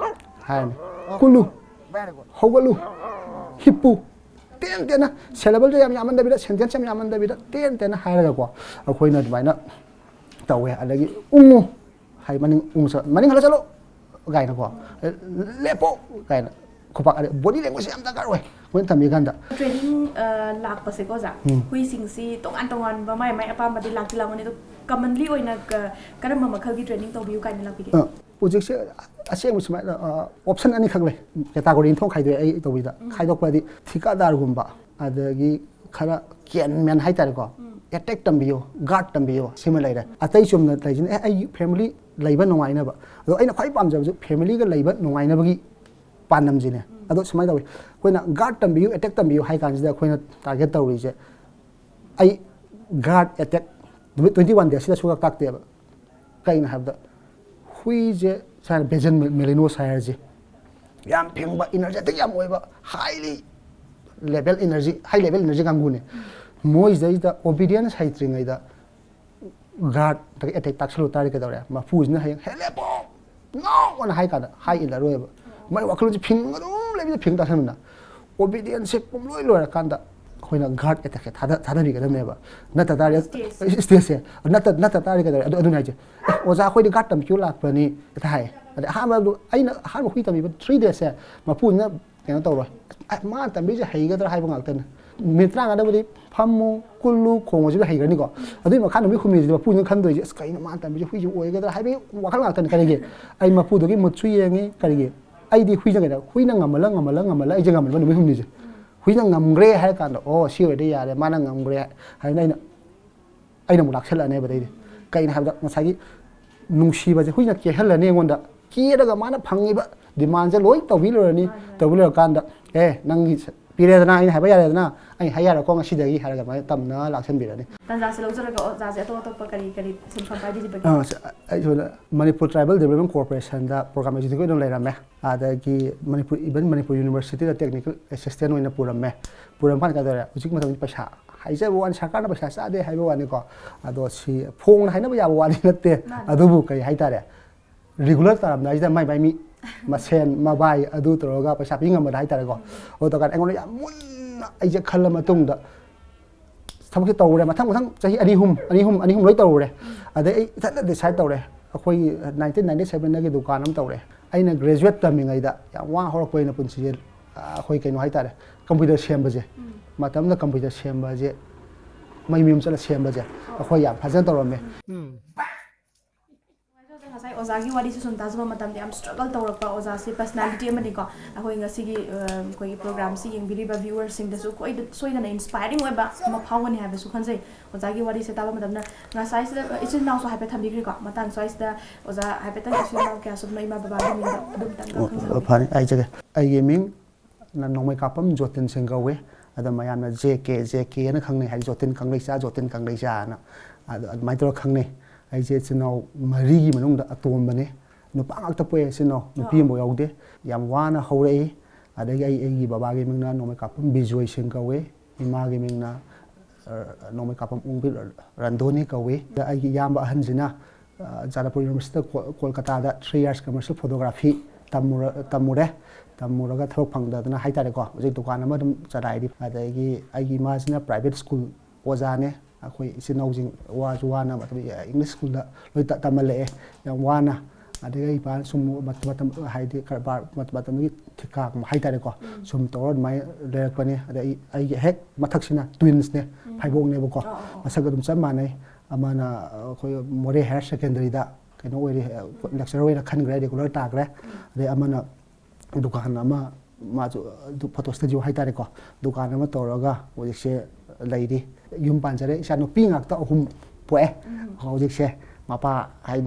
ꯍꯥꯏꯔꯅꯤ, "ꯀꯨꯜꯂꯨ", "ꯍꯧꯒꯠꯂꯨ", "ꯍꯤꯞꯄꯨ", ꯇꯦꯟ ꯇꯦꯟꯅ, syllableꯗꯣ ꯌꯥꯝ ꯌꯥꯝꯃꯟꯗꯕꯤꯗ, sentence ꯌꯥꯝ ꯌꯥꯝꯃꯟꯗꯕꯤꯗ, ꯇꯦꯟ ꯇꯦꯟꯅ ꯍꯥꯏꯔꯒꯀꯣ, ꯑꯩꯈꯣꯏꯅ ꯑꯗꯨꯃꯥꯏꯅ ꯇꯧꯋꯦ꯫ ꯑꯗꯒꯤ "ꯎꯪꯉꯨ", ꯍꯥꯏ, "ꯃꯅꯤꯡ ꯎꯪꯉꯨ ꯆꯠ-, ꯃꯅꯤꯡ ꯍꯜꯂ ꯆꯠꯂꯨ" ꯀꯥꯏꯅꯀꯣ, "ꯂꯦꯞꯄꯣ" ꯀꯥꯏꯅ, ꯈꯨꯄꯥꯛ, ꯑꯗꯩ body language ꯌꯥꯝ ꯗꯔꯀꯥꯔ ꯑꯣꯏ ꯑꯩꯈꯣꯏꯅ ꯇꯝꯃꯤ ꯀꯥꯟꯗ꯫ Training, ꯑ, ꯂꯥꯛꯄꯁꯦꯀꯣ ꯑꯣꯖꯥ, ꯎꯝ꯫ ꯍꯨꯏꯁꯤꯡꯁꯤ ꯇꯣꯉꯥꯟ ꯇꯣꯉꯥꯟꯕ ꯃꯥꯏ ꯃꯥꯏ ꯑꯄꯥꯝꯕꯗꯤ ꯂꯥꯛꯇꯤ ꯂꯥꯛꯄꯅꯤ, ꯑꯗꯣ commonly ꯑꯣꯏꯅ ꯀ-, ꯀꯔꯝꯕ ꯃꯈꯜꯒꯤ training ꯇꯧꯕꯤꯌꯨ ꯀꯥꯏꯅ ꯂꯥꯛꯄꯤꯒꯦ? ꯑ, ꯍꯧꯖꯤꯛꯁꯦ ꯑꯁꯦꯡꯕ ꯁꯨꯃꯥꯏꯅ, ꯑ, option ꯑꯅꯤꯈꯛ ꯂꯩ꯫ Category ꯑꯅꯤ ꯊꯣꯛꯅ ꯈꯥꯏꯗꯣꯛꯑꯦ ꯑꯩ ꯇꯧꯕꯤꯗ꯫ ꯎꯝ꯫ ꯈꯥꯏꯗꯣꯛꯄꯗꯤ ꯊꯤꯀꯥꯗꯥꯔꯒꯨꯝꯕ, ꯑꯗꯒꯤ ꯈꯔ ꯀꯦꯟꯃꯦꯟ ꯍꯥꯏꯇꯥꯔꯦꯀꯣ꯫ ꯎꯝ꯫ Attack ꯇꯝꯕꯤꯌꯨ, guard ꯇꯝꯕꯤꯌꯨ, ꯁꯤꯃ ꯂꯩꯔꯦ꯫ ꯑꯇꯩ ꯆꯨꯝꯅ ꯂꯩꯁꯤꯅ, "ꯑꯦ, ꯑꯩ family ꯂꯩꯕ ꯅꯨꯡꯉꯥꯏꯅꯕ꯫ ꯑꯗꯣ ꯑꯩꯅ ꯈ꯭ꯋꯥꯏ ꯄꯥꯝꯖꯕꯁꯨ ꯐꯦꯃꯤꯂꯤꯒ ꯂꯩꯕ ꯅꯨꯡꯉꯥꯏꯅꯕꯒꯤ ꯄꯥꯟꯗꯝꯁꯤꯅꯦ꯫ ꯑꯗꯣ ꯁꯨꯃꯥꯏꯅ ꯇꯧꯋꯤ, ꯑꯩꯈꯣꯏꯅ ꯒꯥꯔꯗ ꯇꯝꯕꯤꯌꯨ, ꯑꯦꯇꯦꯛ ꯇꯝꯕꯤꯌꯨ ꯍꯥꯏ ꯀꯥꯟꯁꯤꯗ ꯑꯩꯈꯣꯏꯅ ꯇꯥꯔꯒꯦꯠ ꯇꯧꯔꯤꯁꯦ, ꯑꯩ ꯒꯥꯔꯗ ꯑꯦꯇꯦꯛ ꯅꯨꯃꯤꯠ ꯇ꯭ꯋꯦꯟꯇꯤ ꯋꯥꯟ ꯗꯦꯖꯁꯤꯗ ꯁꯨꯛꯇꯥꯛ ꯇꯥꯛꯇꯦꯕ꯫ ꯀꯩꯅꯣ ꯍꯥꯏꯕꯗ ꯍꯨꯏꯁꯦ ꯁꯨꯃꯥꯏꯅ ꯕꯦꯖꯟ ꯃꯦꯂꯤꯅꯣꯁ ꯍꯥꯏꯔꯁꯦ, ꯌꯥꯝ ꯐꯤꯡꯕ, ꯏꯅꯔꯖꯦꯇꯤꯛ ꯌꯥꯝ ꯑꯣꯏꯕ, ꯍꯥꯏꯂꯤ ꯂꯦꯚꯦꯜ ꯏꯅꯔꯖꯤ, ꯍꯥꯏ ꯂꯦꯚꯦꯜ ꯏꯅꯔꯖꯤ ꯀꯥꯡꯕꯨꯅꯦ꯫ ꯃꯣꯏꯁꯤꯗꯩꯗ ꯑꯣꯕꯤꯗꯤꯌꯦꯟꯁ ꯍꯩꯇ꯭ꯔꯤꯉꯩꯗ ꯒꯥꯔꯗ ꯑꯦꯇꯦꯛ ꯇꯥꯛꯁꯜꯂꯨ ꯇꯥꯔꯗꯤ ꯀꯩꯗꯧꯔꯦ? ꯃꯄꯨꯁꯤꯅ ꯍꯌꯦꯡ "ꯍꯦ ꯂꯦꯞꯄꯣ, ꯅꯣ!" ꯑꯅ ꯍꯥꯏ ꯀꯥꯟꯗ ꯍꯥꯏ ꯏꯜꯂꯔꯣꯏꯕ꯫ ꯃꯥꯏ ꯋꯥꯈꯜꯂꯣꯟꯁꯦ ꯐꯤꯡ ꯑꯗꯨꯝ ꯂꯩꯕꯗ ꯐꯤꯡ ꯇꯥꯁꯟꯕꯅ ꯑꯣꯕꯤꯗꯤꯌꯦꯟꯁꯁꯦ ꯄꯨꯝꯂꯣꯏ ꯂꯣꯏꯔꯀꯥꯟꯗ ꯑꯩꯈꯣꯏꯅ ꯒꯥꯔꯗ ꯑꯦꯇꯦꯛꯁꯦ ꯊꯥꯗ-, ꯊꯥꯗꯕꯤꯒꯗꯕꯅꯦꯕ꯫ ꯅꯠꯇ ꯇꯥꯔꯗꯤ ꯁ꯭ꯇꯦꯖꯁꯦ꯫ ꯁ꯭ꯇꯦꯖꯁꯦ꯫ ꯅꯠꯇ, ꯅꯠꯇ ꯇꯥꯔꯗꯤ ꯀꯩꯗꯧꯔꯦ? ꯑꯗꯨ, ꯑꯗꯨꯅ ꯍꯥꯏꯁꯦ, "ꯑꯦ, ꯑꯣꯖꯥ, ꯑꯩꯈꯣꯏꯗꯤ ꯒꯥꯔꯗ ꯇꯝꯕꯤꯌꯨ ꯂꯥꯛꯄꯅꯤ" ꯍꯦꯛꯇ ꯍꯥꯏ꯫ ꯑꯗꯩ ꯑꯍꯥꯟꯕ ꯑꯩꯅ ꯑꯍꯥꯟꯕ ꯍꯨꯏ ꯇꯝꯕꯤꯕ ꯊ꯭ꯔꯤ ꯗꯦꯖꯁꯦ ꯃꯄꯨꯁꯤꯅ ꯀꯩꯅꯣ ꯇꯧꯔꯣꯏ꯫ "ꯑ, ꯃꯥꯅ ꯇꯝꯕꯤꯁꯦ ꯍꯩꯒꯗ꯭ꯔꯥ?" ꯍꯥꯏꯕ ꯉꯥꯛꯇꯅꯦ꯫ ꯃꯤꯅꯤꯠ ꯇꯔꯥꯃꯉꯥꯗꯕꯨꯗꯤ ꯐꯝꯃꯨ, ꯀꯨꯜꯂꯨ, ꯈꯣꯡꯉꯨꯁꯤꯗ ꯍꯩꯒꯅꯤꯀꯣ꯫ ꯑꯗꯨꯒꯤ ꯃꯈꯥ ꯅꯨꯃꯤꯠ ꯍꯨꯝꯅꯤꯁꯤꯗꯤ ꯃꯄꯨꯁꯤꯅ ꯈꯟꯗꯣꯏꯁꯦ, "ꯑꯁ, ꯀꯩꯅꯣ ꯃꯥꯅ ꯇꯝꯕꯤꯁꯦ, ꯍꯨꯏꯁꯤꯕꯨ ꯑꯣꯏꯒꯗ꯭ꯔꯥ?" ꯍꯥꯏꯕꯒꯤ ꯋꯥꯈꯜ ꯉꯥꯛꯇꯅꯤ꯫ ꯀꯔꯤꯒꯤ? ꯑꯩ ꯃꯄꯨꯗꯨꯒꯤ ꯃꯨꯠꯁꯨ ꯌꯦꯡꯉꯤ꯫ ꯀꯔꯤꯒꯤ? ꯑꯩꯗꯤ ꯍꯨꯏꯅ ꯀꯩꯅꯣ, ꯍꯨꯏꯅ ꯉꯝꯃꯜꯂ, ꯉꯝꯃꯜꯂ, ꯉꯝꯃꯜꯂ ꯑꯩꯁꯦ ꯉꯝꯃꯦꯕ ꯅꯨꯃꯤꯠ ꯍꯨꯝꯅꯤꯁꯦ꯫ ꯍꯨꯏꯅ ꯉꯝꯈ꯭ꯔꯦ ꯍꯥꯏꯔ ꯀꯥꯟꯗ, "ꯑꯣ, ꯁꯤ ꯑꯣꯏꯔꯗꯤ ꯌꯥꯔꯦ, ꯃꯥꯅ ꯉꯝꯈ꯭ꯔꯦ" ꯍꯥꯏꯅ ꯑꯩꯅ, ꯑꯩꯅ ꯑꯃꯨꯛ ꯂꯥꯛꯁꯜꯂꯛꯑꯅꯦꯕ ꯑꯗꯩꯗꯤ꯫ ꯀꯩꯅꯣ ꯍꯥꯏꯕꯗ ꯉꯁꯥꯏꯒꯤ ꯅꯨꯡꯁꯤꯕꯁꯦ ꯍꯨꯏꯅ ꯀꯦꯍꯜꯂꯅꯤ ꯑꯩꯉꯣꯟꯗ꯫ ꯀꯦꯔꯒ ꯃꯥꯅ ꯐꯪꯉꯤꯕ ꯗꯤꯃꯥꯟꯁꯦ ꯂꯣꯏ ꯇꯧꯕꯤ ꯂꯣꯏꯔꯅꯤ꯫ ꯇꯧꯕꯤ ꯂꯣꯏꯔꯀꯥꯟꯗ, "ꯑꯦ, ꯅꯪꯒꯤ ꯁ-, ꯄꯤꯔꯦꯗꯅ, ꯑꯩꯅ ꯍꯥꯏꯕ ꯌꯥꯔꯦꯗꯅ, ꯑꯩ ꯍꯥꯏ ꯌꯥꯔꯦꯀꯣ ꯉꯁꯤꯗꯒꯤ" ꯍꯥꯏꯔꯒ ꯑꯗꯨꯃꯥꯏꯅ ꯇꯝꯅ ꯂꯥꯛꯁꯟꯕꯤꯔꯅꯤ꯫ ꯇꯥꯟꯖꯥꯁꯦ ꯂꯧꯖꯔꯒ ꯑꯣꯖꯥꯁꯦ ꯑꯇꯣꯞ ꯑꯇꯣꯞꯄ ꯀꯔꯤ ꯀꯔꯤ ꯁꯤꯟꯐꯝ ꯄꯥꯏꯕꯤꯔꯤꯕꯒꯦ? ꯑ, ꯁ-, ꯑꯩ ꯁꯣꯝꯗ ꯃꯅꯤꯄꯨꯔ ꯇ꯭ꯔꯥꯏꯕꯦꯜ ꯗꯤꯕ꯭ꯂꯞꯃꯦꯟ ꯀꯣꯔꯄꯣꯔꯦꯁꯟꯗ ꯄ꯭ꯔꯣꯒ꯭ꯔꯥꯝ ꯑꯦꯛꯖꯤꯀ꯭ꯌꯨꯇꯤꯚ ꯑꯣꯏꯅ ꯂꯩꯔꯝꯃꯦ꯫ ꯑꯗꯒꯤ ꯃꯅꯤꯄꯨꯔ, even ꯃꯅꯤꯄꯨꯔ ꯌꯨꯅꯤꯚꯔꯁꯤꯇꯤꯗ ꯇꯦꯛꯅꯤꯀꯦꯜ ꯑꯦꯁꯤꯁꯇꯦꯟ ꯑꯣꯏꯅ ꯄꯨꯔꯝꯃꯦ꯫ ꯄꯨꯔꯝꯕ ꯀꯥꯟꯗ ꯀꯩꯗꯧꯔꯦ? ꯍꯧꯖꯤꯛ ꯃꯇꯝꯗꯤ ꯄꯩꯁꯥ ꯍꯥꯏꯖꯕ ꯋꯥꯅꯤ, ꯁꯔꯀꯥꯔꯅ ꯄꯩꯁꯥ ꯆꯥꯗꯦ ꯍꯥꯏꯕ ꯋꯥꯅꯤꯀꯣ꯫ ꯑꯗꯣ ꯁꯤ ꯐꯣꯡꯅ ꯍꯥꯏꯅꯕ ꯌꯥꯕ ꯋꯥꯗꯤ ꯅꯠꯇꯦ꯫ ꯃꯥꯅꯤ꯫ ꯑꯗꯨꯕꯨ ꯀꯔꯤ ꯍꯥꯏꯇꯥꯔꯦ? ꯔꯤꯒꯨꯂꯔ ꯇꯥꯔꯝꯗꯥꯏꯁꯤꯗ ꯃꯥꯏ ꯃꯥꯏ ꯃꯤ ꯃꯁꯦꯟ, ꯃꯕꯥꯏ ꯑꯗꯨ ꯇꯧꯔꯒ ꯄꯩꯁꯥ ꯄꯤ ꯉꯝꯕꯗ ꯍꯥꯏꯇꯥꯔꯦꯀꯣ꯫ ꯑꯗꯨ ꯇꯧꯔꯀꯥꯟꯗ ꯑꯩꯉꯣꯟꯗ ꯌꯥꯝ ꯃꯨꯟꯅ ꯑꯩꯁꯦ ꯈꯜꯂ ꯃꯇꯨꯡꯗ ꯊꯕꯛꯁꯦ ꯇꯧꯔꯦ꯫ ꯃꯊꯪ ꯃꯊꯪ ꯆꯍꯤ ꯑꯅꯤ ꯑꯍꯨꯝ, ꯑꯅꯤ ꯑꯍꯨꯝ, ꯑꯅꯤ ꯑꯍꯨꯝ ꯂꯣꯏ ꯇꯧꯔꯨꯔꯦ꯫ ꯑꯗꯩ ꯑꯩ ꯏꯊꯟꯇ ꯗꯤꯁꯥꯏꯠ ꯇꯧꯔꯦ꯫ ꯑꯩꯈꯣꯏꯒꯤ ꯅꯥꯏꯟꯇꯤꯟ ꯅꯥꯏꯟꯇꯤ ꯁꯕꯦꯟꯗꯒꯤ ꯗꯨꯀꯥꯟ ꯑꯃ ꯇꯧꯔꯦ꯫ ꯑꯩꯅ ꯒ꯭ꯔꯦꯖꯨꯋꯦꯠ ꯇꯝꯃꯤꯉꯩꯗ ꯌꯥꯝ ꯋꯥ ꯍꯧꯔꯛꯄ ꯑꯩꯅ ꯄꯨꯟꯁꯤꯁꯦ, ꯑ, ꯑꯩꯈꯣꯏ ꯀꯩꯅꯣ ꯍꯥꯏꯇꯥꯔꯦ, ꯀꯝꯄ꯭ꯌꯨꯇꯔ ꯁꯦꯝꯕꯁꯦ꯫ ꯃꯇꯝꯗ ꯀꯝꯄ꯭ꯌꯨꯇꯔ ꯁꯦꯝꯕꯁꯦ ꯃꯌꯨꯝ ꯃꯌꯨꯝ ꯆꯠꯂ ꯁꯦꯝꯕꯁꯦ ꯑꯩꯈꯣꯏ ꯌꯥꯝ ꯐꯖꯅ ꯇꯧꯔꯝꯃꯦ꯫ ꯉꯁꯥꯏ ꯑꯣꯖꯥꯒꯤ ꯋꯥꯔꯤꯁꯦ ꯁꯨꯝ ꯇꯥꯖꯕ ꯃꯇꯝꯗ ꯌꯥꯝ struggle ꯇꯧꯔꯛꯄ ꯑꯣꯖꯥꯁꯦ personality ꯑꯃꯅꯤꯀꯣ꯫ ꯑꯩꯈꯣꯏ ꯉꯁꯤꯒꯤ ꯑ, ꯑꯩꯈꯣꯏꯒꯤ programꯁꯤ ꯌꯦꯡꯕꯤꯔꯤꯕ viewerꯁꯤꯡꯗꯁꯨ ꯈꯣꯏꯗ- ꯁꯣꯏꯗꯅ inspiring ꯑꯣꯏꯕ ꯑꯃ ꯐꯥꯎꯒꯅꯤ ꯍꯥꯏꯕꯁꯨ ꯈꯟꯖꯩ꯫ ꯑꯣꯖꯥꯒꯤ ꯋꯥꯔꯤꯁꯦ ꯇꯥꯕ ꯃꯇꯝꯗ ꯉꯁꯥꯏꯁꯤꯗ, ꯑ, ꯏꯆꯤꯟ ꯏꯅꯥꯎꯁꯨ ꯍꯥꯏꯐꯦꯠ ꯊꯝꯕꯤꯈ꯭ꯔꯦꯀꯣ꯫ ꯃꯇꯥꯡ ꯁ꯭ꯋꯥꯏꯁꯤꯗ ꯑꯣꯖꯥ ꯍꯥꯏꯐꯦꯠꯇꯪ ꯏꯆꯤꯟ ꯏꯅꯥꯎ ꯀꯌꯥ ꯁꯨꯕꯅꯣ, ꯏꯃꯥ ꯕꯕꯥꯒꯤ ꯃꯤꯡꯗ ꯑꯗꯨꯝꯇꯪꯒ ꯑꯣ, ꯈꯪꯖꯍꯧꯒꯦ꯫ ꯐꯅꯤ, ꯍꯥꯏꯖꯒꯦ꯫ ꯑꯩꯒꯤ ꯃꯤꯡ ꯅ ꯅꯣꯡꯃꯩ ꯀꯥꯞꯄꯝ ꯖꯣꯇꯤꯟ ꯁꯤꯡ ꯀꯧꯋꯦ꯫ ꯑꯗ ꯃꯌꯥꯝꯅ ꯖꯦ ꯀꯦ, ꯖꯦ ꯀꯦ ꯑꯅ ꯈꯪꯅꯩ, ꯍꯥꯏꯗꯤ ꯖꯣꯇꯤꯟ ꯀꯪꯂꯩꯆꯥ, ꯖꯣꯇꯤꯟ ꯀꯪꯂꯩꯆꯥꯅ꯫ ꯑꯗ ꯑꯗꯨꯃꯥꯏꯅ ꯇꯧꯔꯒ ꯈꯪꯅꯩ꯫ ꯑꯩꯁꯦ ꯏꯆꯤꯟ ꯏꯅꯥꯎ ꯃꯔꯤꯒꯤ ꯃꯅꯨꯡꯗ ꯑꯇꯣꯝꯕꯅꯦ꯫ ꯅꯨꯄꯥ ꯉꯥꯛꯇ ꯄꯣꯛꯑꯦ ꯏꯆꯤꯟ ꯏꯅꯥꯎ, ꯅꯨꯄꯤ ꯑꯣ꯫ ꯑꯃꯐꯥꯎ ꯌꯥꯎꯗꯦ꯫ ꯌꯥꯝ ꯋꯥꯅ ꯍꯧꯔꯛꯏ꯫ ꯑꯗꯒꯤ ꯑꯩ, ꯑꯩꯒꯤ ꯕꯕꯥꯒꯤ ꯃꯤꯡꯅ ꯅꯣꯡꯃꯩ ꯀꯥꯞꯄꯝ ꯕꯤꯖꯣꯏ ꯁꯤꯡ ꯀꯧꯋꯦ꯫ ꯏꯃꯥꯒꯤ ꯃꯤꯡꯅ, ꯑ, ꯅꯣꯡꯃꯩ ꯀꯥꯞꯄꯝ ꯎꯪꯕꯤ ꯔꯟꯙꯣꯅꯤ ꯀꯧꯋꯤ꯫ ꯑꯗ ꯑꯩꯒꯤ ꯏꯌꯥꯝꯕ ꯑꯍꯟꯁꯤꯅ, ꯑ, ꯆꯥꯔꯥꯄꯨꯔ Universityꯗ ꯀꯣ-, ꯀꯣꯜꯀꯇꯥꯗ three years commercial photography ꯇꯝꯃꯨꯔ-, ꯇꯝꯃꯨꯔꯦ꯫ ꯇꯝꯃꯨꯔꯒ ꯊꯕꯛ ꯐꯪꯗꯗꯅ ꯍꯥꯏꯇꯥꯔꯦꯀꯣ, ꯍꯧꯖꯤꯛ ꯗꯨꯀꯥꯟ ꯑꯃ ꯑꯗꯨꯝ ꯆꯂꯥꯏꯔꯤ꯫ ꯑꯗꯒꯤ ꯑꯩꯒꯤ ꯏꯃꯥꯁꯤꯅ private school ꯑꯣꯖꯥꯅꯦ꯫ ꯑꯩꯈꯣꯏ ꯏꯆꯤꯟ ꯏꯅꯥꯎꯁꯤꯡ ꯋꯥꯁꯨ ꯋꯥꯅ ꯃꯇꯝ English schoolꯗ ꯂꯣꯏ ꯇ-, ꯇꯝꯍꯜꯂꯛꯑꯦ꯫ ꯌꯥꯝ ꯋꯥꯅ꯫ ꯑꯗꯒꯤ ꯑꯩ ꯏꯄꯥꯅ ꯁꯨꯝ ꯃꯇꯝ, ꯃꯇꯝ, ꯍꯥꯏꯗꯤ ꯀꯔꯕꯥꯔ ꯃꯇꯝ, ꯃꯇꯝꯗꯨꯒꯤ ꯊꯤꯀꯥꯒꯨꯝꯕ ꯍꯥꯏꯇꯥꯔꯦꯀꯣ꯫ ꯎꯝ꯫ ꯁꯨꯝ ꯇꯧꯔ ꯑꯗꯨꯃꯥꯏꯅ ꯂꯩꯔꯛꯄꯅꯦ꯫ ꯑꯗ ꯑꯩ, ꯑꯩꯒꯤ ꯍꯦꯛ ꯃꯊꯛꯁꯤꯅ twinsꯅꯦ, ꯎꯝ꯫ ꯐꯩꯕꯣꯛꯅꯦꯕꯀꯣ꯫ ꯑꯣ, ꯑꯣ, ꯑꯣ꯫ ꯃꯁꯛ ꯑꯗꯨꯝ ꯆꯞ ꯃꯥꯟꯅꯩ꯫ ꯑꯃꯅ, ꯑ, ꯑꯩꯈꯣꯏ ꯃꯣꯔꯦ Higher Secondary ꯗ ꯀꯩꯅꯣ ꯑꯣꯏꯔꯤ, ꯑ, lecturer ꯑꯣꯏꯅ ꯈꯟꯈ꯭ꯔꯦ, regular ꯇꯥꯈ꯭ꯔꯦ꯫ ꯎꯝ꯫ ꯑꯗꯩ ꯑꯃꯅ ꯗꯨꯀꯥꯟ ꯑꯃ ꯃꯥꯁꯨ, ꯑꯗꯨ photo studio ꯍꯥꯏꯇꯥꯔꯦꯀꯣ, ꯗꯨꯀꯥꯟ ꯑꯃ ꯇꯧꯔꯒ ꯍꯧꯖꯤꯛꯁꯦ ꯂꯩꯔꯤ꯫ ꯌꯨꯝ ꯄꯥꯟꯖꯔꯦ, ꯏꯆꯥ ꯅꯨꯄꯤ ꯉꯥꯛꯇ ꯑꯍꯨꯝ ꯄꯣꯛꯑꯦ꯫ ꯎꯝ꯫ ꯍꯧꯖꯤꯛꯁꯦ ꯃꯄꯥ ꯍꯥꯏ-,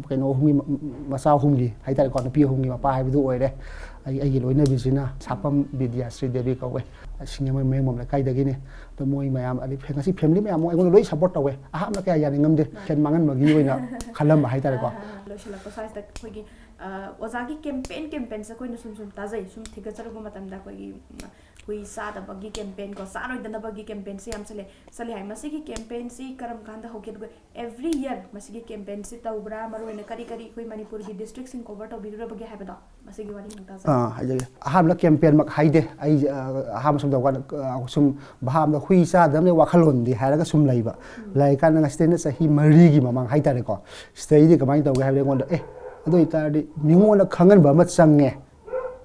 ꯀꯩꯅꯣ ꯑꯍꯨꯝꯒꯤ ꯃ-, ꯃꯆꯥ ꯑꯍꯨꯝꯒꯤ ꯍꯥꯏꯇꯥꯔꯦꯀꯣ, ꯅꯨꯄꯤ ꯑꯍꯨꯝꯒꯤ ꯃꯄꯥ ꯍꯥꯏꯕꯗꯨ ꯑꯣꯏꯔꯦ꯫ ꯑꯩ, ꯑꯩꯒꯤ ꯂꯣꯏꯅꯕꯤꯁꯤꯅ ꯁꯥꯄꯝ ꯕꯤꯗ꯭ꯌꯥꯁ꯭ꯔꯤ ꯗꯦꯕꯤ ꯀꯧꯋꯦ꯫ ꯁꯤꯡꯖꯃꯩ ꯃꯌꯥꯡꯕꯝ ꯂꯩꯀꯥꯏꯗꯒꯤꯅꯤ꯫ ꯑꯗꯣ ꯃꯣꯏ ꯃꯌꯥꯝ, ꯑꯗꯩ ꯉꯁꯤ family ꯃꯌꯥꯝ ꯑꯃ ꯑꯩꯉꯣꯟꯗ ꯂꯣꯏ support ꯇꯧꯋꯦ꯫ ꯑꯍꯥꯟꯕ ꯀꯌꯥ ꯌꯥꯅꯤꯡꯉꯝꯗꯦ, ꯃꯥꯅꯦ꯫ ꯁꯦꯟ ꯃꯥꯡꯍꯟꯕꯒꯤ ꯑꯣꯏꯅ ꯈꯜꯂꯝꯕ ꯍꯥꯏꯇꯥꯔꯦꯀꯣ꯫ ꯑꯥ, ꯂꯣꯏꯁꯤꯜꯂꯛꯄ ꯁ꯭ꯋꯥꯏꯁꯤꯗ ꯑꯩꯈꯣꯏꯒꯤ, ꯑ, ꯑꯣꯖꯥꯒꯤ campaign, campaignꯁꯦ ꯑꯩꯈꯣꯏꯅ ꯁꯨꯝ ꯁꯨꯝ ꯇꯥꯖꯩ, ꯁꯨꯝ ꯊꯤꯒꯠꯆꯔꯨꯕ ꯃꯇꯝꯗ ꯑꯩꯈꯣꯏꯒꯤ, ꯎꯝ, ꯍꯨꯏ ꯆꯥꯗꯕꯒꯤ campaignꯀꯣ, ꯆꯥꯔꯣꯏꯗꯅꯕꯒꯤ campaignꯁꯦ ꯌꯥꯝ ꯆꯠꯂꯦ, ꯆꯠꯂꯦ ꯍꯥꯏ꯫ ꯃꯁꯤꯒꯤ campaignꯁꯤ ꯀꯔꯝ ꯀꯥꯟꯗ ꯍꯧꯈꯤ? ꯑꯗꯨꯒ every year ꯃꯁꯤꯒꯤ campaignꯁꯤ ꯇꯧꯕ꯭ꯔꯥ? ꯃꯔꯨꯑꯣꯏꯅ ꯀꯔꯤ ꯀꯔꯤ ꯑꯩꯈꯣꯏ ꯃꯅꯤꯄꯨꯔꯒꯤ districtꯁꯤꯡ cover ꯇꯧꯕꯤꯔꯨꯔꯕꯒꯦ ꯍꯥꯏꯕꯗꯣ ꯃꯁꯤꯒꯤ ꯋꯥꯔꯤ ꯑꯃꯨꯛ ꯇꯥꯖꯩ꯫ ꯑꯥ, ꯍꯥꯏꯖꯒꯦ꯫ ꯑꯍꯥꯟꯕ campaignꯃꯛ ꯍꯥꯏꯗꯦ꯫ ꯑꯩ, ꯑ, ꯑꯍꯥꯟꯕ ꯁꯨꯝ ꯇꯧꯀꯥꯟꯗ, ꯑ, ꯁꯨꯝ ꯚꯥꯞꯅ ꯍꯨꯏ ꯆꯥꯗꯕꯅꯦ ꯋꯥꯈꯜꯂꯣꯟꯗꯤ ꯍꯥꯏꯔꯒ ꯁꯨꯝ ꯂꯩꯕ꯫ ꯎꯝ꯫ ꯂꯩꯔꯀꯥꯟꯗ ꯉꯁꯤꯗꯩꯅ ꯆꯍꯤ ꯃꯔꯤꯒꯤ ꯃꯃꯥꯡ ꯍꯥꯏꯇꯥꯔꯦꯀꯣ꯫ ꯁꯤꯗꯩꯗꯤ ꯀꯃꯥꯏꯅ ꯇꯧꯒꯦ ꯍꯥꯏꯕꯗ ꯑꯩꯉꯣꯟꯗ, "ꯑꯦ, ꯑꯗꯨ ꯑꯣꯏꯇꯥꯔꯗꯤ ꯃꯤꯉꯣꯟꯗ ꯈꯪꯍꯟꯕ ꯑꯃ ꯆꯪꯉꯦ꯫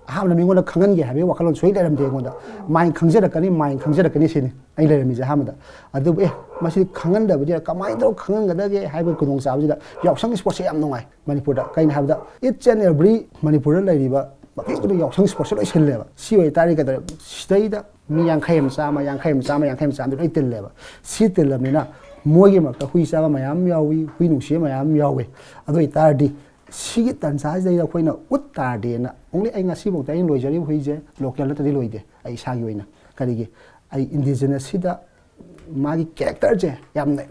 ꯑꯍꯥꯟꯕꯗ ꯃꯤꯉꯣꯟꯗ ꯈꯪꯍꯟꯒꯦ ꯍꯥꯏꯕꯒꯤ ꯋꯥꯈꯜꯂꯣꯟ ꯁꯣꯏ ꯂꯩꯔꯝꯗꯦ ꯑꯩꯉꯣꯟꯗ꯫ ꯃꯥꯏꯅ ꯈꯪꯖꯔꯛꯀꯅꯤ, ꯃꯥꯏꯅ ꯈꯪꯖꯔꯛꯀꯅꯤ ꯁꯤꯅꯤ ꯑꯩ ꯂꯩꯔꯝꯃꯤꯁꯦ ꯑꯍꯥꯟꯕꯗ꯫ ꯑꯗꯨꯕꯨ ꯑꯦ, ꯃꯁꯤ ꯈꯪꯍꯟꯗꯕꯗꯤ ꯌꯥꯔꯣꯏ, ꯀꯃꯥꯏꯅ ꯇꯧꯔꯒ ꯈꯪꯍꯟꯒꯗꯒꯦ ꯍꯥꯏꯕꯒꯤ ꯈꯨꯗꯣꯡꯆꯥꯕꯁꯤꯗ ꯌꯥꯎꯁꯪ ꯏꯁꯄꯣꯔꯠꯁꯦ ꯌꯥꯝ ꯅꯨꯡꯉꯥꯏ ꯃꯅꯤꯄꯨꯔꯗ꯫ ꯀꯩꯅꯣ ꯍꯥꯏꯕꯗ each and every ꯃꯅꯤꯄꯨꯔꯗ ꯂꯩꯔꯤꯕ ꯃꯐꯝ ꯈꯨꯗꯤꯡꯃꯛ ꯌꯥꯎꯁꯪ ꯏꯁꯄꯣꯔꯠꯁꯦ ꯂꯣꯏ ꯁꯤꯜꯂꯦꯕ꯫ ꯁꯤ ꯑꯣꯏꯇꯥꯔꯗꯤ ꯀꯩꯗꯧꯔꯦ? ꯁꯤꯗꯩꯗ ꯃꯤ ꯌꯥꯡꯈꯩ ꯑꯃ ꯆꯥꯝꯃ, ꯌꯥꯡꯈꯩ ꯑꯃ ꯆꯥꯝꯃ, ꯌꯥꯡꯈꯩ ꯑꯃ ꯆꯥꯝꯃꯗꯤ ꯂꯣꯏ ꯇꯤꯜꯂꯦꯕ꯫ ꯁꯤ ꯇꯤꯜꯂꯕꯅꯤꯅ ꯃꯣꯏꯒꯤ ꯃꯔꯛꯇ ꯍꯨꯏ ꯆꯥꯕ ꯃꯌꯥꯝ ꯌꯥꯎꯏ, ꯍꯨꯏ ꯅꯨꯡꯁꯤꯕ ꯃꯌꯥꯝ ꯌꯥꯎꯏ꯫ ꯑꯗꯨ ꯑꯣꯏꯇꯥꯔꯗꯤ ꯁꯤꯒꯤ ꯇꯟꯖꯥꯁꯤꯗꯩꯗ ꯑꯩꯈꯣꯏꯅ ꯎꯠ ꯇꯥꯔꯗꯤꯅ, only ꯑꯩ ꯉꯁꯤꯐꯥꯎꯗ ꯑꯩꯅ ꯂꯣꯏꯖꯔꯤꯕ ꯍꯨꯏꯁꯦ local ꯅꯠꯇ꯭ꯔꯗꯤ ꯂꯣꯏꯗꯦ ꯑꯩ ꯏꯁꯥꯒꯤ ꯑꯣꯏꯅ꯫ ꯀꯔꯤꯒꯤ? ꯑꯩ indigenous ꯁꯤꯗ ꯃꯥꯒꯤ character ꯁꯦ ꯌꯥꯝ ꯅꯩ-,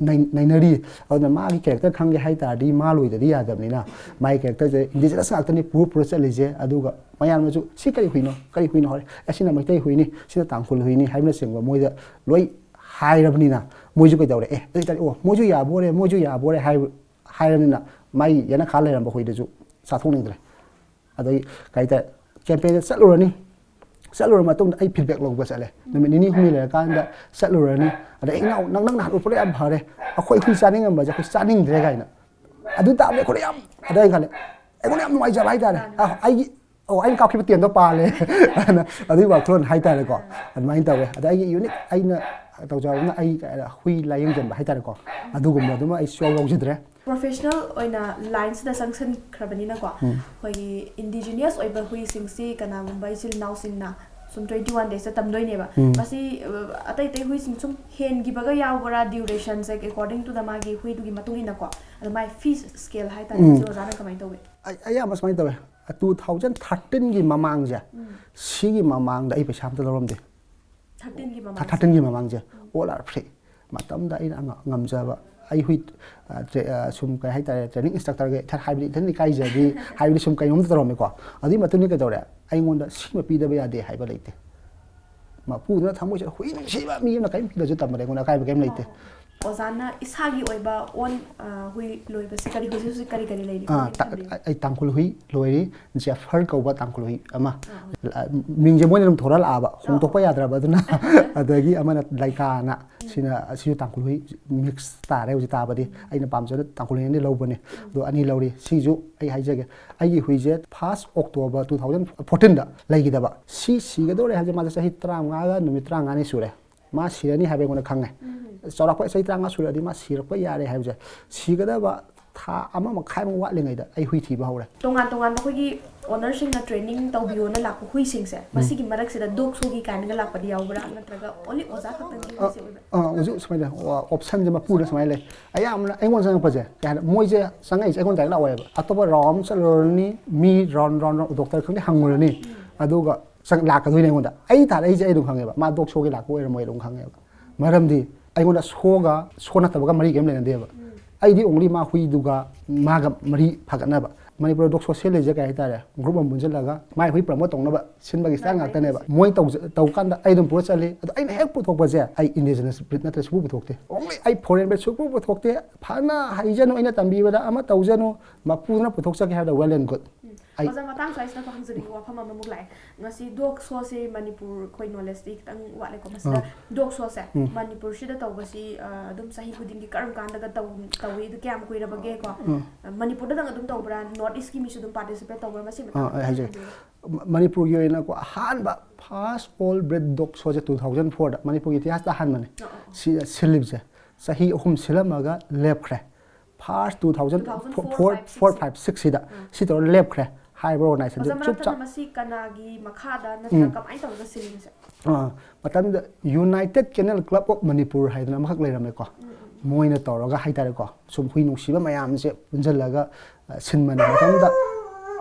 ꯅꯩ-, ꯅꯩꯅꯔꯤ꯫ ꯑꯗꯨꯅ ꯃꯥꯒꯤ character ꯈꯪꯒꯦ ꯍꯥꯏ ꯇꯥꯔꯗꯤ ꯃꯥ ꯂꯣꯏꯗꯗꯤ ꯌꯥꯗꯕꯅꯤꯅ, ꯃꯥꯒꯤ character ꯁꯦ indigenous ꯉꯥꯛꯇꯅꯤ ꯄꯨꯔ ꯄꯨꯔ ꯆꯠꯂꯤꯁꯦ꯫ ꯑꯗꯨꯒ ꯃꯌꯥꯝꯅꯁꯨ "ꯁꯤ ꯀꯔꯤ ꯍꯨꯏꯅꯣ? ꯀꯔꯤ ꯍꯨꯏꯅꯣ?" ꯍꯥꯏꯔꯦ, "ꯑꯦ, ꯁꯤꯅ ꯃꯩꯇꯩ ꯍꯨꯏꯅꯤ, ꯁꯤꯅ ꯇꯥꯡꯈꯨꯜ ꯍꯨꯏꯅꯤ" ꯍꯥꯏꯕꯅꯆꯤꯡꯕ ꯃꯣꯏꯗ ꯂꯣꯏ ꯍꯥꯏꯔꯕꯅꯤꯅ, ꯃꯣꯏꯁꯨ ꯀꯩꯗꯧꯔꯦ? "ꯑꯦ, ꯑꯗꯨ ꯑꯣꯏꯇꯥꯔꯗꯤ, ꯑꯣ, ꯃꯣꯏꯁꯨ ꯌꯥꯕ ꯑꯣꯏꯔꯦ, ꯃꯣꯏꯁꯨ ꯌꯥꯕ ꯑꯣꯏꯔꯦ" ꯍꯥꯏꯕ, ꯍꯥꯏꯔꯕꯅꯤꯅ ꯃꯥꯒꯤ ꯌꯦꯅꯈꯥ ꯂꯩꯔꯝꯕ ꯍꯨꯏꯗꯨꯁꯨ ꯆꯥꯊꯣꯛꯅꯤꯡꯗ꯭ꯔꯦ꯫ ꯑꯗꯒꯤ ꯀꯩ ꯍꯥꯏꯇꯥꯔꯦ, campaign ꯗ ꯆꯠꯂꯨꯔꯅꯤ꯫ ꯆꯠꯂꯨꯔ ꯃꯇꯨꯡꯗ ꯑꯩ feedback ꯂꯧꯕ ꯆꯠꯂꯦ꯫ ꯅꯨꯃꯤꯠ ꯅꯤꯅꯤ ꯍꯨꯝꯅꯤ ꯂꯩꯔꯀꯥꯟꯗ ꯆꯠꯂꯨꯔꯅꯤ꯫ ꯑꯗ "ꯏꯅꯥꯎ, ꯅꯪ, ꯅꯪ ꯅꯍꯥꯟ ꯎꯠꯄꯗꯣ ꯌꯥꯝ ꯐꯔꯦ꯫ ꯑꯩꯈꯣꯏ ꯍꯨꯏ ꯆꯥꯅꯤꯡꯉꯝꯕꯁꯦ ꯑꯩꯈꯣꯏ ꯆꯥꯅꯤꯡꯗ꯭ꯔꯦ" ꯀꯥꯏꯅ꯫ ꯑꯗꯨ ꯇꯥꯕꯗ ꯑꯩꯈꯣꯏꯗ ꯌꯥꯝ, ꯑꯗ ꯑꯩꯅ ꯈꯜꯂꯦ, ꯑꯩꯉꯣꯟꯗ ꯌꯥꯝ ꯅꯨꯡꯉꯥꯏꯖꯕ ꯍꯥꯏꯇꯥꯔꯦ꯫ ꯑ, ꯑꯩꯒꯤ, ꯑꯣ, ꯑꯩꯅ ꯀꯥꯞꯈꯤꯕ ꯇꯦꯟꯗꯣ ꯄꯥꯜꯂꯦ꯫ ꯑꯗꯨꯅ ꯑꯗꯨꯒꯤ ꯋꯥꯈꯜꯂꯣꯟ ꯍꯥꯏꯇꯥꯔꯦꯀꯣ꯫ ꯑꯗꯨꯃꯥꯏꯅ ꯇꯧꯋꯦ꯫ ꯑꯗ ꯑꯩꯒꯤ unique ꯑꯩꯅ ꯇꯧꯖꯕꯅ ꯑꯩ ꯍꯨꯏ ꯂꯥꯏꯌꯦꯡ ꯆꯦꯟꯕ ꯍꯥꯏꯇꯥꯔꯦꯀꯣ꯫ ꯑꯗꯨꯒꯨꯝꯕ ꯑꯗꯨꯃ ꯑꯩ ꯁꯨꯡꯌꯥꯎ ꯌꯥꯎꯖꯗ꯭ꯔꯦ꯫ Professional ꯑꯣꯏꯅ line ꯁꯤꯗ ꯆꯪꯁꯟꯈ꯭ꯔꯕꯅꯤꯅꯀꯣ, ꯎꯝ꯫ ꯑꯩꯈꯣꯏꯒꯤ indigenous ꯑꯣꯏꯕ ꯍꯨꯏꯁꯤꯡꯁꯤ ꯀꯅꯥꯒꯨꯝꯕ ꯏꯆꯤꯜ ꯏꯅꯥꯎꯁꯤꯡꯅ ꯁꯨꯝ twenty one days ꯇ ꯇꯝꯗꯣꯏꯅꯦꯕ꯫ ꯎꯝ꯫ ꯃꯁꯤ, ꯑ, ꯑꯇꯩ ꯑꯇꯩ ꯍꯨꯏꯁꯤꯡ ꯁꯨꯝ ꯍꯦꯟꯈꯤꯕꯒ ꯌꯥꯎꯕ꯭ꯔꯥ duration say, according to the ꯃꯥꯒꯤ ꯍꯨꯏꯗꯨꯒꯤ ꯃꯇꯨꯡ ꯏꯟꯅꯀꯣ? ꯑꯗꯣ ꯃꯥꯏ fee scale ꯍꯥꯏꯇꯥꯔꯦ, ꯎꯝ꯫ ꯃꯁꯤ ꯑꯣꯖꯥꯅ ꯀꯃꯥꯏꯅ ꯇꯧꯏ? ꯑꯩ, ꯑꯌꯥꯝꯕ ꯁꯨꯃꯥꯏꯅ ꯇꯧꯋꯦ꯫ Two thousand thirteen ꯒꯤ ꯃꯃꯥꯡꯁꯦ, ꯎꯝ꯫ ꯁꯤꯒꯤ ꯃꯃꯥꯡꯗ ꯑꯩ ꯄꯩꯁꯥ ꯑꯝꯇ ꯂꯧꯔꯝꯗꯦ꯫ Thirteen ꯒꯤ ꯃꯃꯥꯡꯁꯦ? Thirteen ꯒꯤ ꯃꯃꯥꯡꯁꯦ, ꯎꯝ꯫ All are free꯫ ꯃꯇꯝꯗ ꯑꯩꯅ ꯑꯉ-, ꯉꯝꯖꯕ, ꯑꯩ ꯍꯨꯏ, ꯑ, ꯇ꯭ꯔꯦ-, ꯑ, ꯁꯨꯝ ꯀꯩ ꯍꯥꯏꯇꯥꯔꯦ, training instructor ꯒ ꯏꯊꯟ ꯍꯥꯏꯕꯗꯤ ꯏꯊꯟ ꯏꯀꯥꯏꯖꯕꯤ, ꯍꯥꯏꯕꯗꯤ ꯁꯨꯝ ꯀꯩꯅꯣꯝꯇ ꯇꯧꯔꯝꯃꯤꯀꯣ꯫ ꯑꯗꯨꯒꯤ ꯃꯇꯨꯡꯗ ꯀꯩꯗꯧꯔꯦ? ꯑꯩꯉꯣꯟꯗ ꯁꯤꯃ ꯄꯤꯗꯕ ꯌꯥꯗꯦ ꯍꯥꯏꯕ ꯂꯩꯇꯦ꯫ ꯃꯄꯨꯗꯨꯅ ꯊꯃꯣꯏꯁꯤꯗ ꯍꯨꯏ ꯅꯨꯡꯁꯤꯕ ꯃꯤ ꯑꯃꯅ ꯀꯔꯤꯝ ꯄꯤꯗ꯭ꯔꯁꯨ ꯇꯝꯕꯗ ꯑꯩꯉꯣꯟꯗ ꯑꯀꯥꯏꯕ ꯀꯔꯤꯝ ꯂꯩꯇꯦ꯫ ꯑꯣꯖꯥꯅ ꯏꯁꯥꯒꯤ ꯑꯣꯏꯕ ꯑꯣꯟ ꯍꯨꯏ ꯂꯣꯏꯕꯁꯦ ꯀꯔꯤ, ꯍꯧꯖꯤꯛ ꯍꯧꯖꯤꯛ ꯀꯔꯤ ꯀꯔꯤ ꯂꯩꯔꯤ? ꯑꯥ, ꯀꯃꯥꯏꯅ ꯇ- ꯊꯝꯕꯤꯔꯤ? ꯑꯩ ꯇꯥꯡꯈꯨꯜ ꯍꯨꯏ ꯂꯣꯏꯔꯤ, ꯖꯦꯐꯔ ꯀꯧꯕ ꯇꯥꯡꯈꯨꯜ ꯍꯨꯏ ꯑꯃ꯫ ꯑꯥ, ꯃꯤꯡꯁꯦ ꯃꯣꯏꯅ ꯑꯗꯨꯝ ꯊꯣꯔꯛꯂꯛꯑꯕ, ꯍꯣꯡꯗꯣꯛꯄ ꯌꯥꯗ꯭ꯔꯕ ꯑꯗꯨꯅ꯫ ꯑꯗꯒꯤ ꯑꯃꯅ ꯂꯩꯀꯥꯅ, ꯁꯤꯅ, ꯁꯤꯁꯨ ꯇꯥꯡꯈꯨꯜ ꯍꯨꯏ ꯃꯤꯛꯁ ꯇꯥꯔꯦ ꯍꯧꯖꯤꯛ ꯇꯥꯕꯗꯤ꯫ ꯑꯩꯅ ꯄꯥꯝꯖꯅ ꯇꯥꯡꯈꯨꯜ ꯍꯨꯏ ꯑꯅꯤ ꯂꯧꯕꯅꯦ꯫ ꯑꯗꯣ ꯑꯅꯤ ꯂꯧꯔꯤ꯫ ꯁꯤꯁꯨ ꯑꯩ ꯍꯥꯏꯖꯒꯦ, ꯑꯩꯒꯤ ꯍꯨꯏꯁꯦ ꯐꯥꯔꯁ ꯑꯣꯛꯇꯣꯕꯔ ꯇꯨ ꯊꯥꯎꯖꯟ ꯐꯣꯔꯇꯤꯟꯗ ꯂꯩꯈꯤꯗꯕ꯫ ꯁꯤ ꯁꯤꯒꯗꯧꯔꯦ ꯍꯥꯏꯕꯁꯦ ꯃꯥꯁꯦ ꯆꯍꯤ ꯇꯔꯥꯃꯉꯥꯒ ꯅꯨꯃꯤꯠ ꯇꯔꯥꯃꯉꯥꯅꯤ ꯁꯨꯔꯦ꯫ ꯃꯥ ꯁꯤꯔꯅꯤ ꯍꯥꯏꯕ ꯑꯩꯉꯣꯟꯗ ꯈꯪꯉꯦ꯫ ꯆꯥꯎꯔꯥꯛꯄ ꯆꯍꯤ ꯇꯔꯥꯃꯉꯥ ꯁꯨꯔꯛꯑꯗꯤ ꯃꯥ ꯁꯤꯔꯛꯄ ꯌꯥꯔꯦ ꯍꯥꯏꯕꯁꯦ꯫ ꯁꯤꯒꯗꯕ ꯊꯥ ꯑꯃ ꯃꯈꯥꯏꯃꯨꯛ ꯋꯥꯠꯂꯤꯉꯩꯗ ꯑꯩ ꯍꯨꯏ ꯊꯤꯕ ꯍꯧꯔꯦ꯫ ꯇꯣꯉꯥꯟ ꯇꯣꯉꯥꯟꯕ ꯑꯩꯈꯣꯏꯒꯤ ꯑꯣꯅꯔꯁꯤꯡꯅ ꯇ꯭ꯔꯦꯅꯤꯡ ꯇꯧꯕꯤꯌꯣꯅ ꯂꯥꯛꯄ ꯍꯨꯏꯁꯤꯡꯁꯦ, ꯃꯁꯤꯒꯤ ꯃꯔꯛꯁꯤꯗ ꯗꯣꯛ ꯁꯣꯒꯤ ꯀꯥꯏꯅꯒ ꯂꯥꯛꯄꯗꯤ ꯌꯥꯎꯕ꯭ꯔꯥ, ꯅꯠꯇ꯭ꯔꯒ ꯑꯣꯟꯂꯤ ꯑꯣꯖꯥ ꯈꯛꯇꯪꯒꯤ ꯍꯨꯏꯁꯦ ꯑꯣꯏꯕ꯭ꯔꯥ? ꯑꯥ, ꯍꯧꯖꯤꯛ ꯁꯨꯃꯥꯏꯅ, ꯑꯣ, ꯑꯣꯞꯁꯟꯁꯦ ꯃꯄꯨꯗ ꯁꯨꯃꯥꯏꯅ ꯂꯩ꯫ ꯑꯌꯥꯝꯕꯅ ꯑꯩꯉꯣꯟꯗ ꯆꯪꯉꯛꯄꯁꯦ ꯀꯩ ꯍꯥꯏꯅꯤ, ꯃꯣꯏꯁꯦ ꯆꯪꯉꯛꯏꯁꯦ ꯑꯩꯉꯣꯟꯗ ꯗꯥꯏꯔꯦꯛ ꯂꯥꯛꯑꯣꯏꯕ꯫ ꯑꯇꯣꯞꯄ ꯔꯥꯎꯟ ꯑꯃ ꯆꯠꯂꯨꯔꯅꯤ, ꯃꯤ ꯔꯥꯎꯟ ꯔꯥꯎꯟ ꯔꯥꯎꯟ ꯗꯣꯛꯇꯔ ꯈꯪꯗꯦ ꯍꯪꯉꯨꯔꯅꯤ, ꯑꯗꯨꯒ ꯆꯪ-, ꯂꯥꯛꯀꯗꯣꯏꯅꯦ ꯑꯩꯉꯣꯟꯗ꯫ ꯑꯩ ꯊꯥꯔꯛꯏꯁꯦ ꯑꯩ ꯑꯗꯨꯝ ꯈꯪꯉꯦꯕ, ꯃꯥ ꯗꯣꯛ ꯁꯣꯒꯤ ꯂꯥꯛꯄ ꯑꯣꯏꯔꯝꯃꯣꯏ ꯑꯗꯨꯝ ꯈꯪꯉꯦꯕ꯫ ꯃꯔꯝꯗꯤ ꯑꯩꯉꯣꯟꯗ ꯁꯣꯒ, ꯁꯣ ꯅꯠꯇꯕꯒ ꯃꯔꯤ ꯀꯔꯤꯝ ꯂꯩꯅꯗꯦꯕ꯫ ꯑꯩꯗꯤ ꯑꯣꯡꯂꯤ ꯃꯥ ꯍꯨꯏꯗꯨꯒ ꯃꯥꯒ ꯃꯔꯤ ꯐꯒꯠꯅꯕ꯫ ꯃꯅꯤꯄꯨꯔꯗ ꯗꯣꯛ ꯁꯣ ꯁꯦꯜ ꯂꯩꯁꯦ ꯀꯩ ꯍꯥꯏꯇꯥꯔꯦ, ꯒ꯭ꯔꯨꯞ ꯑꯃ ꯄꯨꯟꯁꯤꯜꯂꯒ ꯃꯥꯏ ꯍꯨꯏ ꯄ꯭ꯔꯃꯣꯠ ꯇꯧꯅꯕ ꯁꯤꯟꯕꯒꯤ ꯁ꯭ꯇꯥꯏꯜ ꯉꯥꯛꯇꯅꯦꯕ꯫ ꯃꯣꯏ ꯇꯧꯖ-, ꯇꯧꯀꯥꯟꯗ ꯑꯩ ꯑꯗꯨꯝ ꯄꯨꯔ ꯆꯠꯂꯤ꯫ ꯑꯗꯣ ꯑꯩꯅ ꯍꯦꯛ ꯄꯨꯊꯣꯛꯄꯁꯦ ꯑꯩ ꯏꯟꯗꯤꯖꯤꯅꯁ ꯕ꯭ꯔꯤꯠ ꯅꯠꯇ꯭ꯔ ꯁꯨꯄꯨ ꯄꯨꯊꯣꯛꯇꯦ꯫ ꯑꯣꯡꯂꯤ ꯑꯩ ꯐꯣꯔꯦꯟ ꯕ꯭ꯔꯤꯠ ꯁꯨꯄꯨ ꯄꯨꯊꯣꯛꯇꯦ꯫ ꯐꯅ ꯍꯩꯖꯅꯨ, ꯑꯩꯅ ꯇꯝꯕꯤꯕꯗ ꯑꯃ ꯇꯧꯖꯅꯨ, ꯃꯄꯨꯗꯨꯅ ꯄꯨꯊꯣꯛꯆꯒꯦ ꯍꯥꯏꯕꯗ well and good꯫ ꯑꯩ ꯑꯣꯖꯥ, ꯃꯇꯥꯡ ꯁ꯭ꯋꯥꯏꯁꯤꯗ ꯍꯪꯖꯅꯤꯡꯕ ꯋꯥꯐꯝ ꯑꯃꯃꯨꯛ ꯂꯥꯛꯑꯦ꯫ ꯉꯁꯤ ꯗꯣꯛ ꯁꯣꯁꯦ ꯃꯅꯤꯄꯨꯔ, ꯑꯩꯈꯣꯏ ꯅꯣꯂꯦꯖꯇꯤ ꯈꯤꯇꯪ ꯋꯥꯠꯂꯦꯀꯣ ꯃꯁꯤꯗ꯫ ꯗꯣꯛ ꯁꯣꯁꯦ ꯃꯅꯤꯄꯨꯔꯁꯤꯗ ꯇꯧꯕꯁꯤ, ꯑ, ꯑꯗꯨꯝ ꯆꯍꯤ ꯈꯨꯗꯤꯡꯒꯤ ꯀꯔꯝ ꯀꯥꯟꯗꯒ ꯇꯧ-, ꯇꯧꯏ? ꯑꯗꯨ ꯀꯌꯥꯝ ꯀꯨꯏꯔꯕꯒꯦꯀꯣ? ꯑ, ꯃꯅꯤꯄꯨꯔꯗꯗꯪ ꯑꯗꯨꯝ ꯇꯧꯕ꯭ꯔꯥ? ꯅꯣꯔꯠ ꯏꯁꯀꯤ ꯃꯤꯁꯨ ꯑꯗꯨꯝ ꯄꯥꯔꯇꯤꯁꯤꯄꯦꯠ ꯇꯧꯕ꯭ꯔꯥ? ꯃꯁꯤ ꯃꯇꯥꯡꯗ ꯑꯥ, ꯑꯩ ꯍꯥꯏꯖꯒꯦ꯫ ꯊꯝꯕꯤꯌꯨ꯫ ꯃ-, ꯃꯅꯤꯄꯨꯔꯒꯤ ꯑꯣꯏꯅꯀꯣ, ꯑꯍꯥꯟꯕ ꯐꯥꯔꯁ ꯑꯣꯜ ꯕ꯭ꯔꯤꯠ ꯗꯣꯛ ꯁꯣꯁꯦ ꯇꯨ ꯊꯥꯎꯖꯟ ꯐꯣꯔꯗ, ꯃꯅꯤꯄꯨꯔꯒꯤ ꯏꯇꯤꯍꯥꯁꯇ ꯑꯍꯥꯟꯕꯅꯦ꯫ ꯁꯤ, ꯁꯤꯜꯂꯤꯕꯁꯦ ꯆꯍꯤ ꯑꯍꯨꯝ ꯁꯤꯜꯂꯝꯃꯒ ꯂꯦꯞꯈ꯭ꯔꯦ꯫ First two thousand four, five, ꯁꯤꯛꯁꯁꯤꯗ ꯁꯤ ꯇꯧꯔ ꯂꯦꯞꯈ꯭ꯔꯦ꯫ ꯍꯥꯏꯔꯤꯕ ꯑꯣꯔꯒꯅꯥꯏꯖꯦꯁꯟꯁꯦ ꯑꯣꯖꯥ, ꯆꯨꯞ ꯆꯥꯞ꯫ ꯃꯔꯛꯇꯅ ꯃꯁꯤ ꯀꯅꯥꯒꯤ ꯃꯈꯥꯗ ꯅꯠꯇ꯭ꯔꯒ ꯀꯃꯥꯏꯅ ꯇꯧꯔꯒ ꯁꯤꯜꯂꯤꯅꯣ ꯁꯦ? ꯑꯥ, ꯃꯇꯝꯗꯨꯗ United canal club of Manipur ꯍꯥꯏꯗꯅ ꯑꯃꯈꯛ ꯂꯩꯔꯝꯃꯦꯀꯣ꯫ ꯃꯣꯏꯅ ꯇꯧꯔꯒ ꯍꯥꯏꯇꯥꯔꯦꯀꯣ, ꯁꯨꯝ ꯍꯨꯏ ꯅꯨꯡꯁꯤꯕ ꯃꯌꯥꯝꯁꯦ ꯄꯨꯟꯁꯤꯜꯂꯒ, ꯑ, ꯁꯤꯟꯕꯅꯦ꯫ ꯃꯇꯝꯗ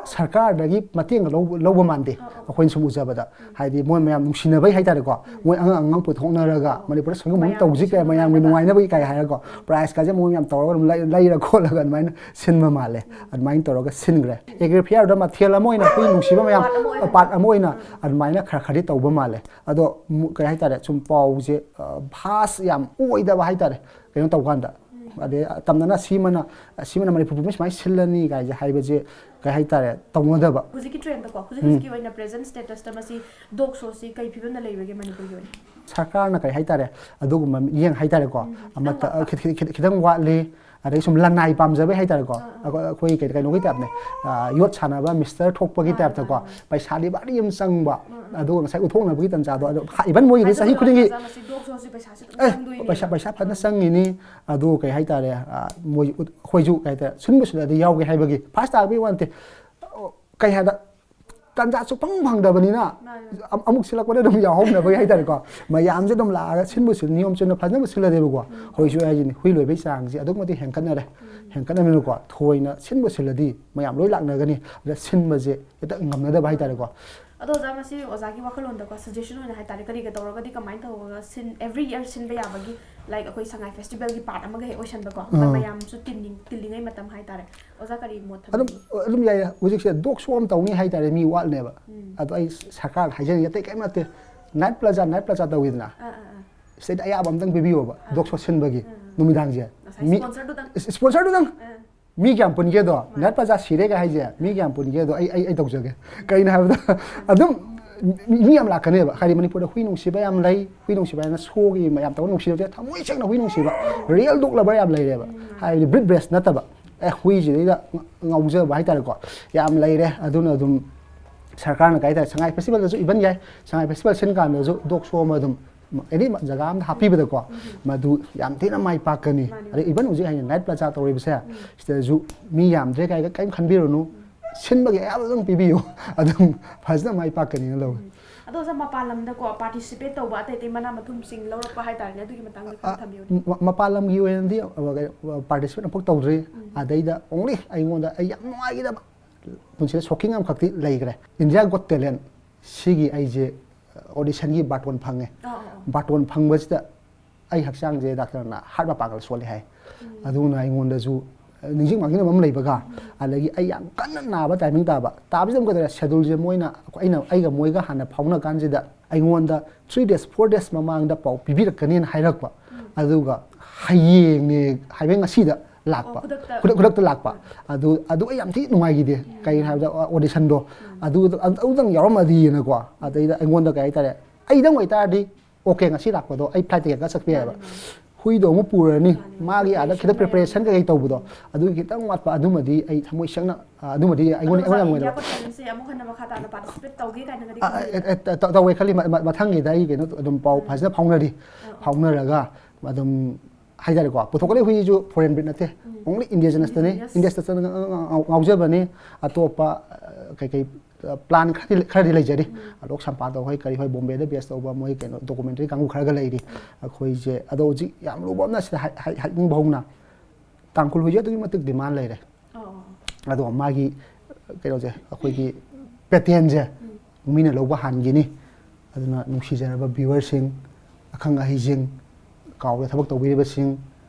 ꯁꯔꯀꯥꯔꯗꯒꯤ ꯃꯇꯦꯡ ꯂꯧꯕ ꯃꯥꯟꯗꯦ꯫ ꯑꯩꯈꯣꯏꯅ ꯁꯨꯝ ꯎꯖꯕꯗ, ꯍꯥꯏꯗꯤ ꯃꯣꯏ ꯃꯌꯥꯝ ꯅꯨꯡꯁꯤꯅꯕꯩ ꯍꯥꯏꯇꯥꯔꯦꯀꯣ, ꯃꯣꯏ ꯑꯉꯥꯡ ꯑꯉꯥꯡ ꯄꯨꯊꯣꯛꯅꯔꯒ ꯃꯅꯤꯄꯨꯔꯗ ꯁꯪꯒꯝ ꯑꯃ ꯇꯧꯁꯤ ꯀꯥꯏ, ꯃꯌꯥꯝꯒꯤ ꯅꯨꯡꯉꯥꯏꯅꯕꯒꯤ ꯀꯥꯏ ꯍꯥꯏꯔꯒꯀꯣ, ꯄ꯭ꯔꯥꯏꯖ ꯀꯥꯁꯦ ꯃꯣꯏ ꯃꯌꯥꯝ ꯇꯧꯔꯒ ꯑꯗꯨꯝ ꯂꯩ- ꯂꯩꯔ ꯈꯣꯠꯂꯒ ꯑꯗꯨꯃꯥꯏꯅ ꯁꯤꯟꯕ ꯃꯥꯜꯂꯦ꯫ ꯑꯗꯨꯃꯥꯏꯅ ꯇꯧꯔꯒ ꯁꯤꯟꯈ꯭ꯔꯦ꯫ ꯑꯦꯒ꯭ꯔꯤ ꯐꯤꯌꯔꯗ ꯃꯊꯦꯜ ꯑꯃ ꯑꯣꯏꯅ, ꯑꯩꯈꯣꯏ ꯅꯨꯡꯁꯤꯕ ꯃꯌꯥꯝ, ꯄꯥꯔꯠ ꯑꯃ ꯑꯣꯏꯅ ꯑꯗꯨꯃꯥꯏꯅ ꯈꯔ ꯈꯔꯗꯤ ꯇꯧꯕ ꯃꯥꯜꯂꯦ꯫ ꯑꯗꯣ ꯀꯩ ꯍꯥꯏꯇꯥꯔꯦ, ꯁꯨꯝ ꯄꯥꯎꯁꯦ ꯚꯥꯁ ꯌꯥꯝ ꯑꯣꯏꯗꯕ ꯍꯥꯏꯇꯥꯔꯦ, ꯀꯩꯅꯣ ꯇꯧꯀꯥꯟꯗ꯫ ꯑꯗꯩ ꯇꯝꯅꯅ ꯁꯤꯃꯅ, ꯁꯤꯃꯅ ꯃꯅꯤꯄꯨꯔ ꯄꯨꯝꯕ ꯁꯨꯃꯥꯏꯅ ꯁꯤꯜꯂꯅꯤ ꯀꯥꯏꯁꯦ ꯍꯥꯏꯕꯁꯦ, ꯀꯩ ꯍꯥꯏꯇꯥꯔꯦ, ꯇꯧꯅꯗꯕ꯫ ꯍꯧꯖꯤꯛꯀꯤ ꯇ꯭ꯔꯦꯟꯗꯀꯣ, ꯍꯧꯖꯤꯛ ꯍꯧꯖꯤꯛꯀꯤ ꯑꯣꯏꯅ ꯄ꯭ꯔꯦꯖꯦꯟ ꯁ꯭ꯇꯦꯇꯁꯇ ꯃꯁꯤ ꯗꯣꯛ ꯁꯣꯁꯤ ꯀꯩ ꯐꯤꯕꯝꯗ ꯂꯩꯕꯒꯦ ꯃꯅꯤꯄꯨꯔꯒꯤ ꯑꯣꯏꯅ? ꯁꯔꯀꯥꯔꯅ ꯀꯩ ꯍꯥꯏꯇꯥꯔꯦ, ꯑꯗꯨꯒꯨꯝꯕ ꯃꯤꯠꯌꯦꯡ ꯍꯥꯏꯇꯥꯔꯦꯀꯣ, ꯑꯃꯠꯇ, ꯈꯤꯇꯪ ꯋꯥꯠꯄ꯫ ꯈꯤ- ꯈꯤ- ꯈꯤ- ꯈꯤꯇꯪ ꯋꯥꯠꯂꯤ꯫ ꯑꯗꯩ ꯁꯨꯝ ꯂꯅꯥꯏ ꯄꯥꯝꯖꯕꯩ ꯍꯥꯏꯇꯥꯔꯦꯀꯣ, ꯑꯩꯈꯣꯏ ꯀꯩ- ꯀꯩꯅꯣꯒꯤ ꯇꯥꯏꯞꯅꯦ, ꯌꯣꯠ ꯁꯥꯟꯅꯕ ꯃꯤꯁꯇꯔ ꯊꯣꯛꯄꯒꯤ ꯇꯥꯏꯞꯇꯀꯣ, ꯄꯩꯁꯥꯗꯤ ꯚꯥꯔꯤ ꯑꯃ ꯆꯪꯕ꯫ ꯑꯗꯨꯒ ꯉꯁꯥꯏ ꯎꯠꯊꯣꯛꯅꯕꯒꯤ ꯇꯟꯖꯥꯗꯣ, ꯑꯗꯣ ꯏꯚꯟ ꯃꯣꯏꯒꯤꯗꯤ ꯆꯍꯤ ꯈꯨꯗꯤꯡꯒꯤ ꯃꯁꯤ ꯗꯣꯛ ꯁꯣꯁꯤ ꯄꯩꯁꯥꯁꯨ ꯑꯗꯨꯝ ꯑꯦ, ꯆꯪꯗꯣꯏꯅꯦ꯫ ꯄꯩꯁꯥ, ꯄꯩꯁꯥ ꯐꯖꯅ ꯆꯪꯉꯤꯅꯤ꯫ ꯑꯗꯨ ꯀꯩ ꯍꯥꯏꯇꯥꯔꯦ, ꯑ, ꯃꯣꯏ ꯎꯠ- ꯑꯩꯈꯣꯏꯁꯨ ꯀꯩ ꯍꯥꯏꯇꯥꯔꯦ, ꯁꯤꯟꯕ ꯁꯤꯜꯂꯗꯤ ꯌꯥꯎꯒꯦ ꯍꯥꯏꯕꯒꯤ ꯐꯥꯔꯁ ꯇꯥꯔꯛꯄꯒꯤ ꯋꯥ ꯅꯠꯇꯦ꯫ ꯑꯣ, ꯀꯩ ꯍꯥꯏꯗ, ꯇꯟꯖꯥ ꯁꯨꯐꯪ ꯐꯪꯗꯕꯅꯤꯅ, ꯃꯥꯅꯦ꯫ ꯑꯝ- ꯑꯃꯨꯛ ꯁꯤꯜꯂꯛꯄꯗ ꯑꯗꯨꯝ ꯌꯥꯎꯍꯧꯅꯕꯒꯤ ꯍꯥꯏꯇꯥꯔꯦꯀꯣ, ꯃꯌꯥꯝꯁꯦ ꯑꯗꯨꯝ ꯂꯥꯛꯑꯒ ꯁꯤꯟꯕ ꯁꯤꯜ- ꯅꯤꯌꯣꯝ ꯆꯨꯝꯅ ꯐꯖꯅ ꯁꯤꯜꯂꯗꯤꯕꯀꯣ꯫ ꯍꯧꯖꯤꯛꯁꯨ ꯍꯥꯏꯁꯤꯅꯤ, ꯍꯨꯏ ꯂꯣꯏꯕꯒꯤ ꯆꯥꯡꯁꯦ ꯑꯗꯨꯛ ꯃꯇꯤꯛ ꯍꯦꯟꯒꯠꯅꯔꯦ꯫ ꯍꯦꯟꯒꯠꯅꯕꯅꯤꯅꯀꯣ, ꯊꯣꯏꯅ ꯁꯤꯟꯕ ꯁꯤꯜꯂꯗꯤ ꯃꯌꯥꯝ ꯂꯣꯏ ꯂꯥꯛꯅꯒꯅꯤ꯫ ꯑꯗ ꯁꯤꯟꯕꯁꯦ ꯍꯦꯛꯇ ꯉꯝꯅꯗꯕ ꯍꯥꯏꯇꯥꯔꯦꯀꯣ꯫ ꯑꯗꯣ ꯑꯣꯖꯥ, ꯃꯁꯤ ꯑꯣꯖꯥꯒꯤ ꯋꯥꯈꯜꯂꯣꯟꯗꯀꯣ, ꯁꯖꯦꯁꯟ ꯑꯣꯏꯅ ꯍꯥꯏꯇꯥꯔꯦ, ꯀꯔꯤꯒ ꯇꯧꯔꯒꯗꯤ ꯀꯃꯥꯏꯅ ꯇꯧꯔꯒ ꯁꯤꯟ ꯑꯦꯕ꯭ꯔꯤ ꯌꯔ ꯁꯤꯟꯕ ꯌꯥꯕꯒꯤ, ꯂꯥꯏꯛ ꯑꯩꯈꯣꯏ ꯁꯉꯥꯏ ꯐꯦꯁꯇꯤꯚꯦꯜꯒꯤ ꯄꯥꯔꯠ ꯑꯃꯒ ꯍꯦꯛ ꯑꯣꯏꯁꯟꯕꯀꯣ, ꯑꯥ꯫ ꯃꯌꯥꯝꯁꯨ ꯇꯤꯟꯅꯤꯡ- ꯇꯤꯜꯂꯤꯉꯩ ꯃꯇꯝ ꯍꯥꯏꯇꯥꯔꯦ꯫ ꯑꯣꯖꯥ ꯀꯔꯤ ꯃꯣꯠ ꯑꯗꯨꯝ ꯊꯝꯕꯤꯒꯦ? ꯑꯗꯨꯝ ꯌꯥꯏꯌꯦ꯫ ꯍꯧꯖꯤꯛꯁꯦ ꯗꯣꯛ ꯁꯣ ꯑꯃ ꯇꯧꯅꯤ ꯍꯥꯏꯇꯥꯔꯦ, ꯃꯤ ꯋꯥꯠꯂꯦꯕ꯫ ꯑꯗꯣ ꯑꯩ ꯁꯔꯀꯥꯔꯗ ꯍꯥꯏꯖꯔꯤꯁꯦ, ꯑꯇꯩ ꯀꯔꯤꯝ ꯅꯠꯇꯦ, ꯅꯥꯏꯠ ꯄ꯭ꯂꯥꯖꯥ, ꯅꯥꯏꯠ ꯄ꯭ꯂꯥꯖꯥ ꯇꯧꯋꯤꯗꯅ, ꯑꯥ, ꯑꯥ, ꯑꯥ꯫ ꯁꯤꯗ ꯑꯌꯥꯕ ꯑꯝꯇꯪ ꯄꯤꯕꯤꯌꯣꯕ, ꯗꯣꯛ ꯁꯣ ꯁꯤꯟꯕꯒꯤ ꯅꯨꯃꯤꯗꯥꯡꯁꯦ꯫ ꯉꯁꯥꯏ ꯃꯤ- ꯁ꯭ꯄꯣꯟꯁꯔꯗꯨꯗꯪ꯫ ꯏꯁ- ꯏꯁꯄꯣꯟꯁꯔꯗꯨꯗꯪ꯫ ꯑꯥ꯫ ꯃꯤ ꯀꯌꯥꯝ ꯄꯨꯟꯒꯦꯗꯣ, ꯅꯥꯏꯠ ꯄ꯭ꯂꯥꯖꯥ ꯁꯤꯔꯦꯒ ꯍꯥꯏꯁꯦ, ꯃꯤ ꯀꯌꯥꯝ ꯄꯨꯟꯒꯦꯗꯣ ꯑꯩ ꯑꯩ ꯑꯩ ꯇꯧꯖꯒꯦ꯫ ꯀꯩꯅꯣ ꯍꯥꯏꯕꯗ, ꯑꯗꯨꯝ ꯃꯤ ꯃꯤ ꯌꯥꯝ ꯂꯥꯛꯀꯅꯦꯕ꯫ ꯍꯥꯏꯗꯤ ꯃꯅꯤꯄꯨꯔꯗ ꯍꯨꯏ ꯅꯨꯡꯁꯤꯕ ꯌꯥꯝ ꯂꯩ꯫ ꯍꯨꯏ ꯅꯨꯡꯁꯤꯕ ꯍꯥꯏꯅ ꯁꯣꯒꯤ ꯃꯌꯥꯝ ꯇꯧꯕ ꯅꯨꯡꯁꯤꯕ ꯅꯠꯇꯦ, ꯊꯃꯣꯏ ꯁꯦꯡꯅ ꯍꯨꯏ ꯅꯨꯡꯁꯤꯕ, ꯔꯤꯌꯦꯜ ꯗꯣꯛ ꯂꯚꯔ ꯌꯥꯝ ꯂꯩꯔꯦꯕ꯫ ꯍꯥꯏꯕꯗꯤ ꯕ꯭ꯔꯤꯠ ꯕꯦꯁ ꯅꯠꯇꯕ, ꯑꯦ, ꯍꯨꯏꯁꯤꯗꯩꯗ ꯉ- ꯉꯥꯎꯖꯕ ꯍꯥꯏꯇꯥꯔꯦꯀꯣ, ꯌꯥꯝ ꯂꯩꯔꯦ꯫ ꯑꯗꯨꯅ ꯑꯗꯨꯝ ꯁꯔꯀꯥꯔꯅ ꯀꯩ ꯍꯥꯏꯇꯥꯔꯦ, ꯁꯉꯥꯏ ꯐꯦꯁꯇꯤꯚꯦꯜꯗꯁꯨ ꯏꯚꯟ ꯌꯥꯏ, ꯁꯉꯥꯏ ꯐꯦꯁꯇꯤꯚꯦꯜ ꯁꯤꯟ ꯀꯥꯟꯗꯁꯨ ꯗꯣꯛ ꯁꯣ ꯑꯃ ꯑꯗꯨꯝ ꯑꯦꯅꯤ ꯖꯒꯥ ꯑꯃꯗ ꯍꯥꯞꯄꯤꯕꯗꯀꯣ, ꯃꯗꯨ ꯌꯥꯝ ꯊꯤꯅ ꯃꯥꯏ ꯄꯥꯛꯀꯅꯤ꯫ ꯃꯥꯅꯦ꯫ ꯑꯗꯩ ꯏꯚꯟ ꯍꯧꯖꯤꯛ ꯍꯥꯏꯅ ꯅꯥꯏꯠ ꯄ꯭ꯂꯥꯖꯥ ꯇꯧꯔꯤꯕꯁꯦ, ꯁꯤꯗꯁꯨ ꯃꯤ ꯌꯥꯝꯗ꯭ꯔꯦ ꯀꯥꯏꯒ ꯀꯔꯤꯝ ꯈꯟꯕꯤꯔꯨꯅꯨ, ꯁꯤꯟꯕꯒꯤ ꯑꯌꯥꯕ ꯑꯗꯨꯝ ꯄꯤꯕꯤꯌꯨ, ꯑꯗꯨꯝ ꯐꯖꯅ ꯃꯥꯏ ꯄꯥꯛꯀꯅꯤꯅ ꯂꯧꯏ꯫ ꯑꯗꯣ ꯑꯣꯖꯥ, ꯃꯄꯥꯟ ꯂꯝꯗꯀꯣ ꯄꯥꯔꯇꯤꯁꯤꯄꯦꯠ ꯇꯧꯕ ꯑꯇꯩ ꯑꯇꯩ ꯃꯅꯥ ꯃꯊꯨꯝꯁꯤꯡ ꯂꯧꯔꯛꯄ ꯍꯥꯏꯇꯥꯔꯦꯅꯦ, ꯑꯗꯨꯒꯤ ꯃꯇꯥꯡꯗ ꯈꯔ ꯊꯝꯕꯤꯌꯨꯅꯦ꯫ ꯃ- ꯃꯄꯥꯟ ꯂꯝꯒꯤ ꯑꯣꯏꯅꯗꯤ ꯄꯥꯔꯇꯤꯁꯤꯄꯦꯠ ꯑꯃꯐꯥꯎ ꯇꯧꯗ꯭ꯔꯤ꯫ ꯑꯗꯩꯗ ꯑꯣꯡꯂꯤ ꯑꯩꯉꯣꯟꯗ ꯑꯩ ꯌꯥꯝ ꯅꯨꯡꯉꯥꯏꯈꯤꯗꯕ ꯄꯨꯟꯁꯤꯗ ꯁꯣꯛꯀꯤꯡ ꯑꯃꯈꯛꯇꯤ ꯂꯩꯈ꯭ꯔꯦ꯫ India Got Talent ꯁꯤꯒꯤ ꯑꯩꯁꯦ ꯑꯣꯗꯤꯁꯟꯒꯤ ꯕꯥꯔꯇꯣꯟ ꯐꯪꯉꯦ꯫ ꯑꯣ, ꯑꯣ, ꯑꯣ꯫ ꯕꯥꯔꯇꯣꯟ ꯐꯪꯕꯁꯤꯗ ꯑꯩ ꯍꯛꯆꯥꯡꯁꯦ ꯗꯥꯛꯇꯔꯅ ꯍꯥꯔꯠ ꯃꯄꯥꯡꯒꯜ ꯁꯣꯜꯂꯦ ꯍꯥꯏ꯫ ꯑꯗꯨꯅ ꯑꯩꯉꯣꯟꯗꯁꯨ ꯅꯤꯡꯁꯤꯡ ꯃꯥꯡꯖꯤꯟꯅꯕ ꯑꯃ ꯂꯩꯕꯒ, ꯑꯗꯒꯤ ꯑꯩ ꯌꯥꯝ ꯀꯟꯅ ꯅꯥꯕ ꯇꯥꯏꯃꯤꯡ ꯇꯥꯕ꯫ ꯇꯥꯕꯁꯤꯗ ꯑꯃꯨꯛ ꯀꯩꯗꯧꯔꯦ, ꯁꯦꯗꯨꯜꯁꯦ ꯃꯣꯏꯅ, ꯑꯩꯅ, ꯑꯩꯒ ꯃꯣꯏꯒ ꯍꯥꯟꯅ ꯐꯥꯎꯅ ꯀꯥꯟꯁꯤꯗ ꯑꯩꯉꯣꯟꯗ three days, four days ꯃꯃꯥꯡꯗ ꯄꯥꯎ ꯄꯤꯕꯤꯔꯛꯀꯅꯤꯅ ꯍꯥꯏꯔꯛꯄ꯫ ꯑꯗꯨꯒ ꯍꯌꯦꯡꯅꯦ ꯍꯥꯏꯕ ꯉꯁꯤꯗ ꯂꯥꯛꯄ꯫ ꯑꯣ, ꯈꯨꯗꯛꯇ꯫ ꯈꯨꯗꯛ-, ꯈꯨꯗꯛꯇ ꯂꯥꯛꯄ꯫ ꯑꯗꯨ, ꯑꯗꯨ ꯑꯩ ꯌꯥꯝ ꯊꯤ ꯅꯨꯡꯉꯥꯏꯈꯤꯗꯦ꯫ ꯀꯩꯒꯤꯅꯣ ꯍꯥꯏꯕꯗ, ꯑꯣ, ꯑꯣꯗꯤꯁꯟꯗꯣ ꯑꯗꯨ, ꯑꯗꯨꯗꯪ ꯌꯥꯎꯔꯝꯃꯗꯤꯅꯀꯣ꯫ ꯑꯗꯩꯗ ꯑꯩꯉꯣꯟꯗ ꯀꯩ ꯍꯥꯏꯇꯥꯔꯦ, ꯑꯩꯗꯪ ꯑꯣꯏꯇꯥꯔꯗꯤ, ꯑꯣꯀꯦ, ꯉꯁꯤ ꯂꯥꯛꯄꯗꯣ ꯑꯩ ꯐ꯭ꯂꯥꯏꯠ ꯇꯤꯀꯦꯠ ꯀꯛꯑ ꯆꯠꯄ ꯌꯥꯏꯑꯕ꯫ ꯃꯥꯅꯤ, ꯃꯥꯅꯤ꯫ ꯍꯨꯏꯗꯣ ꯑꯃꯨꯛ ꯄꯨꯔꯅꯤ, ꯃꯥꯅꯤ, ꯃꯥꯒꯤ ꯑꯥꯗ ꯈꯤꯇꯪ preparation ꯄ꯭ꯔꯤꯄꯦꯔꯦꯁꯟ ꯀꯩꯀꯩ ꯇꯧꯕꯗꯣ, ꯑꯗꯨꯒꯤ ꯈꯤꯇꯪ ꯋꯥꯠꯄ꯫ ꯑꯗꯨꯃꯗꯤ ꯑꯩ ꯊꯃꯣꯏ ꯁꯦꯡꯅ, ꯑ, ꯑꯗꯨꯃꯗꯤ ꯑꯩꯉꯣꯟꯗ, ꯑꯗꯣ ꯑꯩꯉꯣꯟꯗ ꯌꯥꯝ ꯉꯁꯥꯏ India ꯅꯨꯡꯉꯥꯏꯇꯕ꯫ Got Talent ꯁꯦ ꯑꯃꯨꯛ ꯍꯟꯅ ꯃꯈꯥ ꯇꯥꯅ participate ꯇꯧꯒꯦ ꯀꯥꯏꯅꯒꯗꯤ ꯑ, ꯈꯟꯕꯤꯕ꯭ꯔꯥ? ꯑ, ꯑ, ꯇ-, ꯇꯧꯋꯦ ꯈꯜꯂꯤ꯫ ꯃ-, ꯃ-, ꯃꯊꯪꯒꯤꯗ ꯑꯩ ꯀꯩꯅꯣ ꯑꯗꯨꯝ ꯄꯥꯎ ꯐꯖꯅ ꯐꯥꯎꯅꯔꯤ꯫ ꯐꯥꯎꯅꯔꯒ ꯑꯗꯨꯝ ꯍꯥꯏꯇꯥꯔꯦꯀꯣ, ꯄꯨꯊꯣꯛꯀꯗꯕ ꯍꯨꯏꯁꯨ foreign breed ꯅꯠꯇꯦ, only indigenous ꯇꯅꯤ꯫ Indigenous꯫ Indigenous ꯇ ꯉ-, ꯉ-, ꯉ-, ꯉꯥꯎꯖꯕꯅꯤ꯫ ꯑꯇꯣꯞꯄ, ꯑ, ꯀꯩꯀꯩ, ꯑ, ꯄ꯭ꯂꯥꯟ ꯈꯔꯗꯤ, ꯈꯔꯗꯤ ꯂꯩꯖꯔꯤ꯫ ꯑꯂꯣꯛ ꯁꯝꯄꯥꯗꯣ ꯍꯣꯏ, ꯀꯔꯤ ꯍꯣꯏ, ꯕꯣꯝꯕꯦꯗ ꯕꯦꯁ ꯇꯧꯕ ꯃꯣꯏ ꯀꯩꯅꯣ documentary ꯀꯥꯡꯕꯨ ꯈꯔꯒ ꯂꯩꯔꯤ꯫ ꯑꯩꯈꯣꯏꯁꯦ, ꯑꯗꯣ ꯍꯧꯖꯤꯛ ꯌꯥꯝ ꯂꯨꯕ ꯑꯃꯅ ꯁꯤꯗ ꯍꯥꯏ-, ꯍꯥꯏ-, ꯍꯥꯏꯅꯤꯡꯕ ꯍꯧꯅ, ꯇꯥꯡꯈꯨꯜ ꯍꯨꯏꯁꯦ ꯑꯗꯨꯛꯀꯤ ꯃꯇꯤꯛ demand ꯂꯩꯔꯦ꯫ ꯑꯣ, ꯑꯣ, ꯑꯣ꯫ ꯑꯗꯣ ꯃꯥꯒꯤ ꯀꯩꯅꯣꯁꯦ, ꯑꯩꯈꯣꯏꯒꯤ pattern ꯁꯦ ꯃꯤꯅ ꯂꯧꯕ ꯍꯥꯟꯈꯤꯅꯤ꯫ ꯑꯗꯨꯅ ꯅꯨꯡꯁꯤꯖꯔꯕ viewer ꯁꯤꯡ, ꯑꯈꯪ ꯑꯍꯩꯁꯤꯡ, ꯀꯥꯎꯗ ꯊꯕꯛ ꯇꯧꯕꯤꯔꯤꯕꯁꯤꯡ,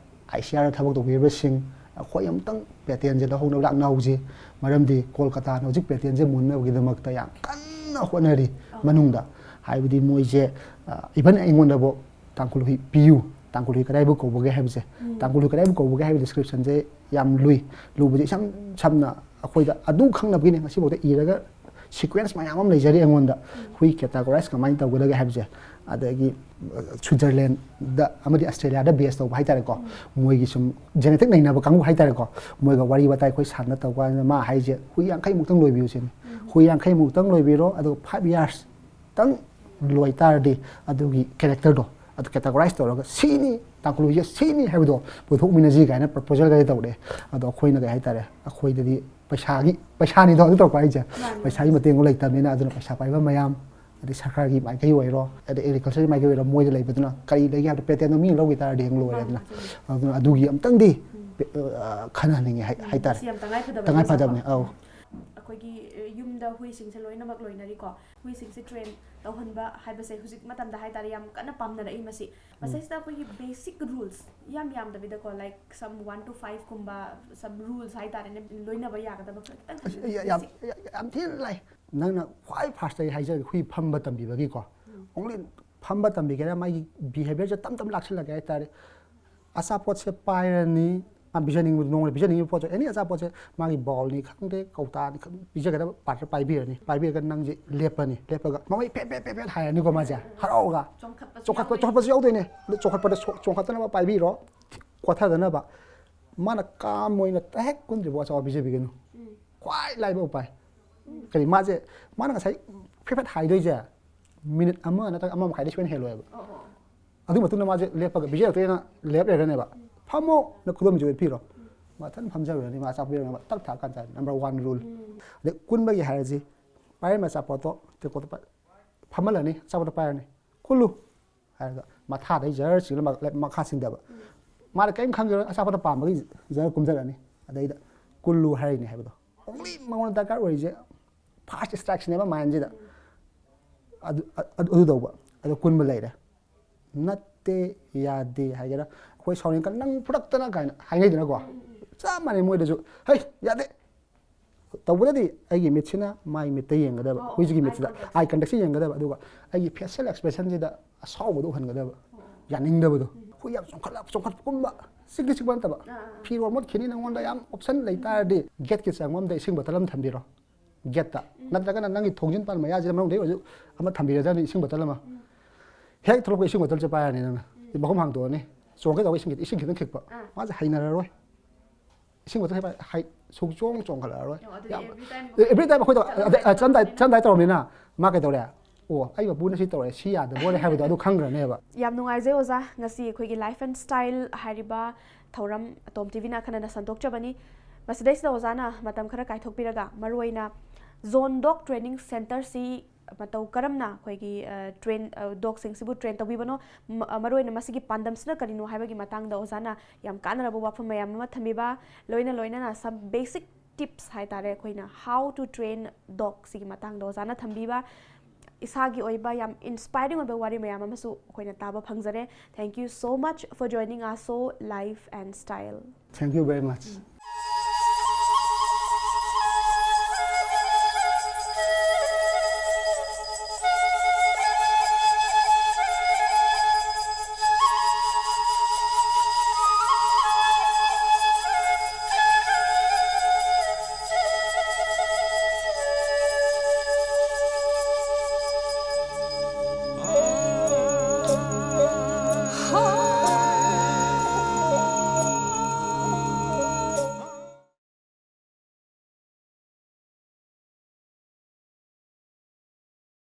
ICR ꯗ ꯊꯕꯛ ꯇꯧꯕꯤꯔꯤꯕꯁꯤꯡ, ꯑꯩꯈꯣꯏ ꯑꯃꯨꯛꯇꯪ pattern ꯁꯦ ꯂꯧꯍꯧꯅꯕ ꯂꯥꯛꯅꯍꯧꯁꯤ꯫ ꯃꯔꯝꯗꯤ ꯀꯣꯜꯀꯇꯥꯅ ꯍꯧꯖꯤꯛ pattern ꯁꯦ ꯃꯨꯟꯅꯕꯒꯤꯗꯃꯛꯇ ꯌꯥꯝ ꯀꯟꯅ ꯍꯣꯠꯅꯔꯤ ꯃꯅꯨꯡꯗ꯫ ꯍꯥꯏꯕꯗꯤ ꯃꯣꯏꯁꯦ, ꯑ, even ꯑꯩꯉꯣꯟꯗꯕꯨ ꯇꯥꯡꯈꯨꯜ ꯍꯨꯏ ꯄꯤꯌꯨ, ꯇꯥꯡꯈꯨꯜ ꯍꯨꯏ ꯀꯗꯥꯏꯕꯨ ꯀꯧꯕꯒꯦ ꯍꯥꯏꯕꯁꯦ, ꯇꯥꯡꯈꯨꯜ ꯍꯨꯏ ꯀꯗꯥꯏꯕꯨ ꯀꯧꯕꯒꯦ ꯍꯥꯏꯕ description ꯁꯦ ꯌꯥꯝ ꯂꯨꯏ꯫ ꯂꯨꯕꯁꯦ ꯏꯁꯝ ꯁꯝꯅ ꯑꯩꯈꯣꯏꯗ ꯑꯗꯨ ꯈꯪꯅꯕꯒꯤꯅꯦ ꯉꯁꯤꯐꯥꯎꯗ ꯏꯔꯒ sequence ꯃꯌꯥꯝ ꯑꯃ ꯂꯩꯖꯔꯤ ꯑꯩꯉꯣꯟꯗ꯫ ꯍꯨꯏ categorize ꯀꯃꯥꯏꯅ ꯇꯧꯒꯗꯒꯦ ꯍꯥꯏꯕꯁꯦ꯫ ꯑꯗꯒꯤ, ꯑ, ꯁ꯭ꯋꯤꯖꯔꯂꯦꯟꯗ ꯑꯃꯗꯤ ꯑꯁꯇ꯭ꯔꯦꯂꯤꯌꯥꯗ base ꯇꯧꯕ ꯍꯥꯏꯇꯥꯔꯦꯀꯣ꯫ ꯃꯣꯏꯒꯤ ꯁꯨꯝ genetic ꯅꯩꯅꯕ ꯀꯥꯡꯕꯨ ꯍꯥꯏꯇꯥꯔꯦꯀꯣ꯫ ꯃꯣꯏꯒ ꯋꯥꯔꯤ ꯋꯥꯇꯥꯏ ꯑꯩꯈꯣꯏ ꯁꯥꯟꯅ ꯇꯧꯕ ꯀꯥꯟꯗ ꯃꯥ ꯍꯥꯏꯁꯦ ꯍꯨꯏ ꯌꯥꯡꯈꯩ ꯃꯨꯛꯇꯪ ꯂꯣꯏꯕꯤꯌꯨ ꯁꯤꯅꯤ꯫ ꯍꯨꯏ ꯌꯥꯡꯈꯩ ꯃꯨꯛꯇꯪ ꯂꯣꯏꯕꯤꯔꯣ, ꯑꯗꯨꯒ five years ꯇꯪ ꯂꯣꯏ ꯇꯥꯔꯗꯤ ꯑꯗꯨꯒꯤ character ꯗꯣ ꯑꯗꯨ categorize ꯇꯧꯔꯒ ꯁꯤꯅꯤ, ꯇꯥꯡꯈꯨꯜ ꯍꯨꯏꯁꯦ ꯁꯤꯅꯤ ꯍꯥꯏꯕꯗꯣ ꯄꯨꯊꯣꯛꯃꯤꯟꯅꯁꯤ ꯀꯥꯏꯅ proposal ꯀꯗꯤ ꯇꯧꯔꯛꯑꯦ꯫ ꯑꯗꯣ ꯑꯩꯈꯣꯏꯅ ꯀꯩ ꯍꯥꯏꯇꯥꯔꯦ, ꯑꯩꯈꯣꯏꯗꯗꯤ ꯄꯩꯁꯥꯒꯤ, ꯄꯩꯁꯥꯅꯤꯗꯣ ꯑꯗꯨ ꯇꯧꯔꯛꯄ ꯍꯥꯏꯁꯦ꯫ ꯃꯥꯅꯤ, ꯄꯩꯁꯥꯒꯤ ꯃꯇꯦꯡꯗꯣ ꯂꯩꯇꯕꯅꯤꯅ, ꯑꯗꯨꯅ ꯄꯩꯁꯥ ꯄꯥꯏꯕ ꯃꯌꯥꯝ, ꯑꯗꯩ ꯁꯔꯀꯥꯔꯒꯤ ꯃꯥꯏꯀꯩ ꯑꯣꯏꯔꯣ, ꯑꯗꯩ agriculture ꯒꯤ ꯃꯥꯏꯀꯩ ꯑꯣꯏꯔꯣ, ꯃꯣꯏꯗ ꯂꯩꯕꯗꯨꯅ ꯀꯔꯤ ꯂꯩꯒꯦ ꯍꯥꯏꯕꯗ pattern ꯗꯣ ꯃꯤꯅ ꯂꯧꯈꯤ ꯇꯥꯔꯗꯤ ꯍꯦꯛ ꯂꯣꯏꯔꯦꯗꯅ꯫ ꯃꯥꯅꯤ, ꯃꯥꯅꯤ꯫ ꯑꯗꯨꯅ ꯑꯗꯨꯒꯤ ꯑꯝꯇꯪꯗꯤ, ꯑ, ꯈꯟꯅꯍꯟꯅꯤꯡꯉꯦ ꯍꯥꯏ-, ꯍꯥꯏꯇꯥꯔꯦ꯫ ꯃꯁꯤ ꯌꯥꯝ ꯇꯉꯥꯏ ꯐꯗꯕ ꯇꯉꯥꯏ ꯋꯥꯐꯝ꯫ ꯐꯗꯕꯅꯦ꯫ ꯑꯧ꯫ ꯑꯩꯈꯣꯏꯒꯤ ꯑ, ꯌꯨꯝꯗ ꯍꯨꯏꯁꯤꯡꯁꯦ ꯂꯣꯏꯅꯃꯛ ꯂꯣꯏꯅꯔꯤꯀꯣ꯫ ꯍꯨꯏꯁꯤꯡꯁꯦ ꯇ꯭ꯔꯦꯟ ꯇꯧꯍꯟꯕ ꯍꯥꯏꯕꯁꯦ ꯍꯧꯖꯤꯛ ꯃꯇꯝꯗ ꯍꯥꯏꯇꯥꯔꯦ ꯌꯥꯝ ꯀꯟꯅ ꯄꯥꯝꯅꯔꯛꯏ꯫ ꯃꯁꯤ ꯃꯁꯤꯁꯤꯗ ꯑꯩꯈꯣꯏꯒꯤ ꯕꯦꯁꯤꯛ ꯔꯨꯜꯁ ꯌꯥꯝ ꯌꯥꯝꯗꯕꯤꯗꯀꯣ, ꯂꯥꯏꯛ ꯁꯝ ꯋꯥꯟ ꯇꯨ ꯐꯥꯏꯚ ꯀꯨꯝꯕ ꯁꯝ ꯔꯨꯜꯁ ꯍꯥꯏꯇꯥꯔꯦꯅꯦ, ꯂꯣꯏꯅꯕ ꯌꯥꯒꯗꯕ ꯈꯤꯇꯪ ꯑꯁ, ꯌꯥ- ꯌꯥꯝ ꯌꯥ- ꯌꯥꯝ ꯊꯤꯅ ꯂꯥꯏ꯫ ꯅꯪꯅ ꯈ꯭ꯋꯥꯏ ꯐꯥꯔꯁꯇꯒꯤ ꯍꯥꯏꯖꯔꯒꯦ, ꯍꯨꯏ ꯐꯝꯕ ꯇꯝꯕꯤꯕꯒꯤꯀꯣ꯫ ꯑꯣꯡꯂꯤ ꯐꯝꯕ ꯇꯝꯕꯤꯒꯦꯔꯥ, ꯃꯥꯒꯤ ꯕꯤꯍꯦꯕꯤꯌꯔꯁꯦ ꯇꯞ ꯇꯞꯅ ꯂꯥꯛꯁꯤꯜꯂꯛꯀꯦ ꯍꯥꯏꯇꯥꯔꯦ꯫ ꯑꯆꯥꯄꯣꯠꯁꯦ ꯄꯥꯏꯔꯅꯤ, ꯃꯥ ꯄꯤꯖꯅꯤꯡꯕ, ꯅꯣꯡꯃꯗ ꯄꯤꯖꯅꯤꯡꯕ ꯄꯣꯠꯁꯦ, ꯑꯦꯅꯤ ꯑꯆꯥꯄꯣꯠꯁꯦ, ꯃꯥꯒꯤ ꯕꯥꯎꯜꯅꯤ ꯈꯪꯗꯦ, ꯀꯧꯇꯥꯅꯤ ꯈꯪꯗꯦ, ꯄꯤꯖꯒꯗꯕ ꯄꯥꯔꯠꯁꯦ ꯄꯥꯏꯕꯤꯔꯅꯤ꯫ ꯄꯥꯏꯕꯤꯔꯒ ꯅꯪꯁꯦ ꯂꯦꯞꯄꯅꯤ꯫ ꯂꯦꯞꯄꯒ ꯃꯃꯩ ꯐꯦꯠ ꯐꯦꯠ ꯐꯦꯠ ꯐꯦꯠ ꯍꯥꯏꯔꯅꯤꯀꯣ꯫ ꯃꯥꯁꯦ ꯍꯔꯥꯎꯔꯒ ꯆꯣꯡꯈꯠꯄꯁꯨ ꯆꯣꯡꯈꯠꯄ ꯌꯥꯎꯗꯣꯏꯅꯦ꯫ ꯆꯣꯡꯈꯠꯄꯁꯨ ꯌꯥꯎꯗꯣꯏꯅꯦ꯫ ꯑꯗꯨ ꯆꯣꯡꯈꯠꯄꯗ ꯁꯣ- ꯆꯣꯡꯈꯠꯇꯅꯕ ꯄꯥꯏꯕꯤꯔꯣ, ꯀꯣꯊꯗꯅꯕ꯫ ꯃꯥꯅ ꯀꯥꯝ ꯑꯣꯏꯅ ꯍꯦꯛ ꯀꯨꯟꯗ꯭ꯔꯤꯕꯐꯥꯎ ꯑꯆꯥꯄꯣꯠ ꯄꯤꯖꯕꯤꯒꯅꯨ꯫ ꯈ꯭ꯋꯥꯏ ꯂꯥꯏꯕ ꯎꯄꯥꯏ꯫ ꯀꯔꯤ ꯃꯥꯁꯦ, ꯃꯥꯅ ꯉꯁꯥꯏ ꯐꯦꯠ ꯐꯦꯠ ꯍꯥꯏꯗꯣꯏꯁꯦ ꯃꯤꯅꯤꯠ ꯑꯃ ꯅꯠꯇ꯭ꯔꯒ ꯑꯃ ꯃꯈꯥꯏꯗꯤ ꯁꯣꯏꯅ ꯍꯦꯜꯂꯣꯏꯕ꯫ ꯑꯣ, ꯑꯣ꯫ ꯑꯗꯨꯒꯤ ꯃꯇꯨꯡꯗ ꯃꯥꯁꯦ ꯂꯦꯞꯄꯒ ꯄꯤꯖꯔꯛꯇ꯭ꯔꯦꯅ ꯂꯦꯞ ꯂꯩꯔꯅꯦꯕ꯫ ꯐꯝꯃꯣ, ꯅ ꯈꯨꯗꯣꯝꯕꯤꯁꯦ ꯄꯤꯔꯣ꯫ ꯃꯊꯟ ꯐꯝꯖꯔꯨꯔꯅꯤ, ꯃꯥ ꯑꯆꯥꯄꯣꯠ ꯄꯤꯔꯒ ꯇꯛ ꯊꯥꯛꯀꯥꯟꯗ ꯅꯝꯕꯔ ꯋꯥꯟ ꯔꯨꯜ꯫ ꯑꯗꯩ ꯀꯨꯟꯕꯒꯤ ꯍꯥꯏꯔꯁꯤ, ꯄꯥꯏꯔꯝꯕ ꯑꯆꯥꯄꯣꯠꯇꯣ ꯇꯦꯡꯀꯣꯠꯇ ꯄꯥꯏ- ꯐꯝꯍꯜꯂꯅꯤ, ꯑꯆꯥꯄꯣꯠꯇꯣ ꯄꯥꯏꯔꯅꯤ, ꯀꯨꯜꯂꯨ ꯍꯥꯏꯔꯒ ꯃꯊꯥꯗꯩ ꯖꯔ ꯆꯤꯡꯂ ꯃꯥ- ꯃꯈꯥ ꯆꯤꯡꯊꯕ꯫ ꯃꯥꯅ ꯀꯔꯤꯝ ꯈꯪꯈꯤꯔꯣꯏ, ꯑꯆꯥꯄꯣꯠꯇꯣ ꯄꯥꯝꯕꯒꯤ ꯖꯔ ꯀꯨꯝꯊꯔꯛꯑꯅꯤ꯫ ꯑꯗꯩꯗ ꯀꯨꯜꯂꯨ ꯍꯥꯏꯔꯤꯅꯦ ꯍꯥꯏꯕꯗꯣ꯫ ꯑꯣꯡꯂꯤ ꯃꯉꯣꯟꯗ ꯗꯔꯀꯥꯔ ꯑꯣꯏꯔꯤꯁꯦ ꯐꯥꯔꯁ ꯁ꯭ꯇ꯭ꯔꯥꯏꯛꯁꯤꯅꯦꯕ ꯃꯥꯏꯟꯁꯤꯗ꯫ ꯑꯗꯨ ꯑ- ꯑꯗꯨ ꯇꯧꯕ꯫ ꯑꯗꯣ ꯀꯨꯟꯕ ꯂꯩꯔꯦ꯫ ꯅꯠꯇꯦ, ꯌꯥꯗꯦ ꯍꯥꯏꯒꯦꯔꯥ, ꯑꯩꯈꯣꯏ ꯁꯥꯎꯅꯤꯡꯀꯥꯟꯗ "ꯅꯪ ꯐꯨꯔꯛꯇꯅ" ꯀꯥꯏꯅ ꯍꯥꯏꯅꯩꯗꯅꯀꯣ꯫ ꯆꯞ ꯃꯥꯟꯅꯩ ꯃꯣꯏꯗꯁꯨ, "ꯍꯩ, ꯌꯥꯗꯦ"꯫ ꯇꯧꯕꯗꯗꯤ ꯑꯩꯒꯤ ꯃꯤꯠꯁꯤꯅ ꯃꯥꯏ ꯃꯤꯠꯇ ꯌꯦꯡꯒꯗꯕ, ꯑꯣ, ꯍꯨꯏꯁꯤꯒꯤ eye ꯃꯤꯠꯁꯤꯗ contact꯫ ꯑꯥꯏ ꯀꯟꯇꯦꯛꯁꯤ ꯌꯦꯡꯒꯗꯕ꯫ ꯑꯗꯨꯒ ꯑꯩꯒꯤ ꯐꯦꯁꯤꯌꯦꯜ ꯑꯦꯛꯁꯄ꯭ꯔꯦꯁꯟꯁꯤꯗ ꯑꯁꯥꯎꯕꯗꯣ ꯎꯍꯟꯒꯗꯕ, ꯌꯥꯅꯤꯡꯗꯕꯗꯣ꯫ ꯍꯨꯏ ꯌꯥꯝ ꯆꯣꯡꯈꯠꯂ ꯆꯣꯡꯈꯠꯄꯒꯨꯝꯕ, ꯆꯤꯛꯇꯤ ꯆꯤꯛꯄ ꯅꯠꯇꯕ, ꯑꯥ, ꯑꯥ, ꯑꯥ꯫ ꯐꯤꯔꯣꯜ ꯃꯣꯠꯈꯤꯅꯤ꯫ ꯅꯪꯉꯣꯟꯗ ꯌꯥꯝ ꯑꯣꯞꯁꯟ ꯂꯩ ꯇꯥꯔꯗꯤ, ꯒꯦꯠꯀꯤ ꯆꯪꯐꯝꯗ ꯏꯁꯤꯡ ꯕꯣꯇꯜ ꯑꯃ ꯊꯝꯕꯤꯔꯣ, ꯒꯦꯠꯇ꯫ ꯅꯠꯇ꯭ꯔꯒꯅ ꯅꯪꯒꯤ ꯊꯣꯡꯖꯤꯟ ꯄꯥꯟ ꯃꯌꯥꯁꯤꯗ ꯃꯅꯨꯡꯗ ꯑꯣꯏꯔꯁꯨ ꯑꯃ ꯊꯝꯕꯤꯔꯖꯥꯅꯤ, ꯏꯁꯤꯡ ꯕꯣꯇꯜ ꯑꯃ꯫ ꯍꯦꯛ ꯊꯣꯛꯂꯛꯄ ꯏꯁꯤꯡ ꯕꯣꯇꯜꯁꯦ ꯄꯥꯏꯔꯅꯤ ꯅꯪꯅ꯫ ꯃꯈꯨꯝ ꯍꯥꯡꯗꯣꯛꯑꯅꯤ꯫ ꯆꯣꯡꯒꯦ ꯇꯧꯕ ꯏꯁꯤꯡ, ꯏꯁꯤꯡ ꯈꯤꯇꯪ ꯈꯤꯛꯄ꯫ ꯑꯥ꯫ ꯃꯥꯁꯦ ꯍꯩꯅꯔꯔꯣꯏ꯫ ꯏꯁꯤꯡ ꯕꯣꯇꯜ ꯍꯦꯛ ꯄꯥꯏ-, ꯍꯩ-, ꯁꯨꯡꯆꯣꯡ ꯆꯣꯡꯈꯠꯂꯛꯑꯔꯣꯏ꯫ ꯑꯣ, ꯑꯗꯨꯗꯤ ꯌꯥꯝ every time ꯑꯦ, every time ꯑꯩꯈꯣꯏꯗ ꯆꯠꯂꯝꯗꯥꯏ ꯑꯗ- ꯑ, ꯆꯠꯂꯝꯗꯥꯏ ꯇꯧꯔꯕꯅꯤꯅ꯫ ꯆꯠꯂꯝꯗꯥꯏ ꯇꯧꯔꯕꯅꯤꯅ ꯃꯥ ꯀꯩꯗꯧꯔꯦ? "ꯑꯣ, ꯑꯩ ꯃꯄꯨꯅ ꯁꯤ ꯇꯧꯔꯦ, ꯁꯤ ꯌꯥꯗꯕ ꯑꯣꯏꯔꯦ" ꯍꯥꯏꯕꯗꯣ ꯑꯗꯨ ꯈꯪꯈ꯭ꯔꯅꯦꯕ꯫ ꯌꯥꯝ ꯅꯨꯡꯉꯥꯏꯖꯩ ꯑꯣꯖꯥ, ꯉꯁꯤ ꯑꯩꯈꯣꯏꯒꯤ Life and Style ꯍꯥꯏꯔꯤꯕ ꯊꯧꯔꯝ ꯇꯣꯝ ꯇꯤꯚꯤꯅ ꯑꯈꯟꯅꯅ ꯁꯟꯗꯣꯛꯆꯕꯅꯤ꯫ ꯃꯁꯤꯗꯩꯁꯤꯗ ꯑꯣꯖꯥꯅ ꯃꯇꯝ ꯈꯔ ꯀꯥꯏꯊꯣꯛꯄꯤꯔꯒ ꯃꯔꯨꯑꯣꯏꯅ ꯖꯣꯟ ꯗꯣꯛ ꯇ꯭ꯔꯦꯅꯤꯡ ꯁꯦꯟꯇꯔꯁꯤ ꯃꯇꯧ ꯀꯔꯝꯅ ꯑꯩꯈꯣꯏꯒꯤ, ꯑ, ꯇ꯭ꯔꯦꯟ, ꯑ, ꯗꯣꯛꯁꯤꯡꯁꯤꯕꯨ ꯇ꯭ꯔꯦꯟ ꯇꯧꯕꯤꯕꯅꯣ, ꯃ-, ꯑ, ꯃꯔꯨꯑꯣꯏꯅ ꯃꯁꯤꯒꯤ ꯄꯥꯟꯗꯝꯁꯤꯅ ꯀꯔꯤꯅꯣ ꯍꯥꯏꯕꯒꯤ ꯃꯇꯥꯡꯗ ꯑꯣꯖꯥꯅ ꯌꯥꯝ ꯀꯥꯟꯅꯔꯕ ꯋꯥꯐꯝ ꯃꯌꯥꯝ ꯑꯃ ꯊꯝꯕꯤꯕ, ꯂꯣꯏꯅ ꯂꯣꯏꯅꯅ some basic tips ꯍꯥꯏꯇꯥꯔꯦ, ꯑꯩꯈꯣꯏꯅ how to train dog ꯁꯤꯒꯤ ꯃꯇꯥꯡꯗ ꯑꯣꯖꯥꯅ ꯊꯝꯕꯤꯕ ꯏꯁꯥꯒꯤ ꯑꯣꯏꯕ ꯌꯥꯝ inspiring ꯑꯣꯏꯕ ꯋꯥꯔꯤ ꯃꯌꯥꯝ ꯑꯃꯁꯨ ꯑꯩꯈꯣꯏꯅ ꯇꯥꯕ ꯐꯪꯖꯔꯦ꯫ Thank you so much for joining us so Life and Style. Thank you very much.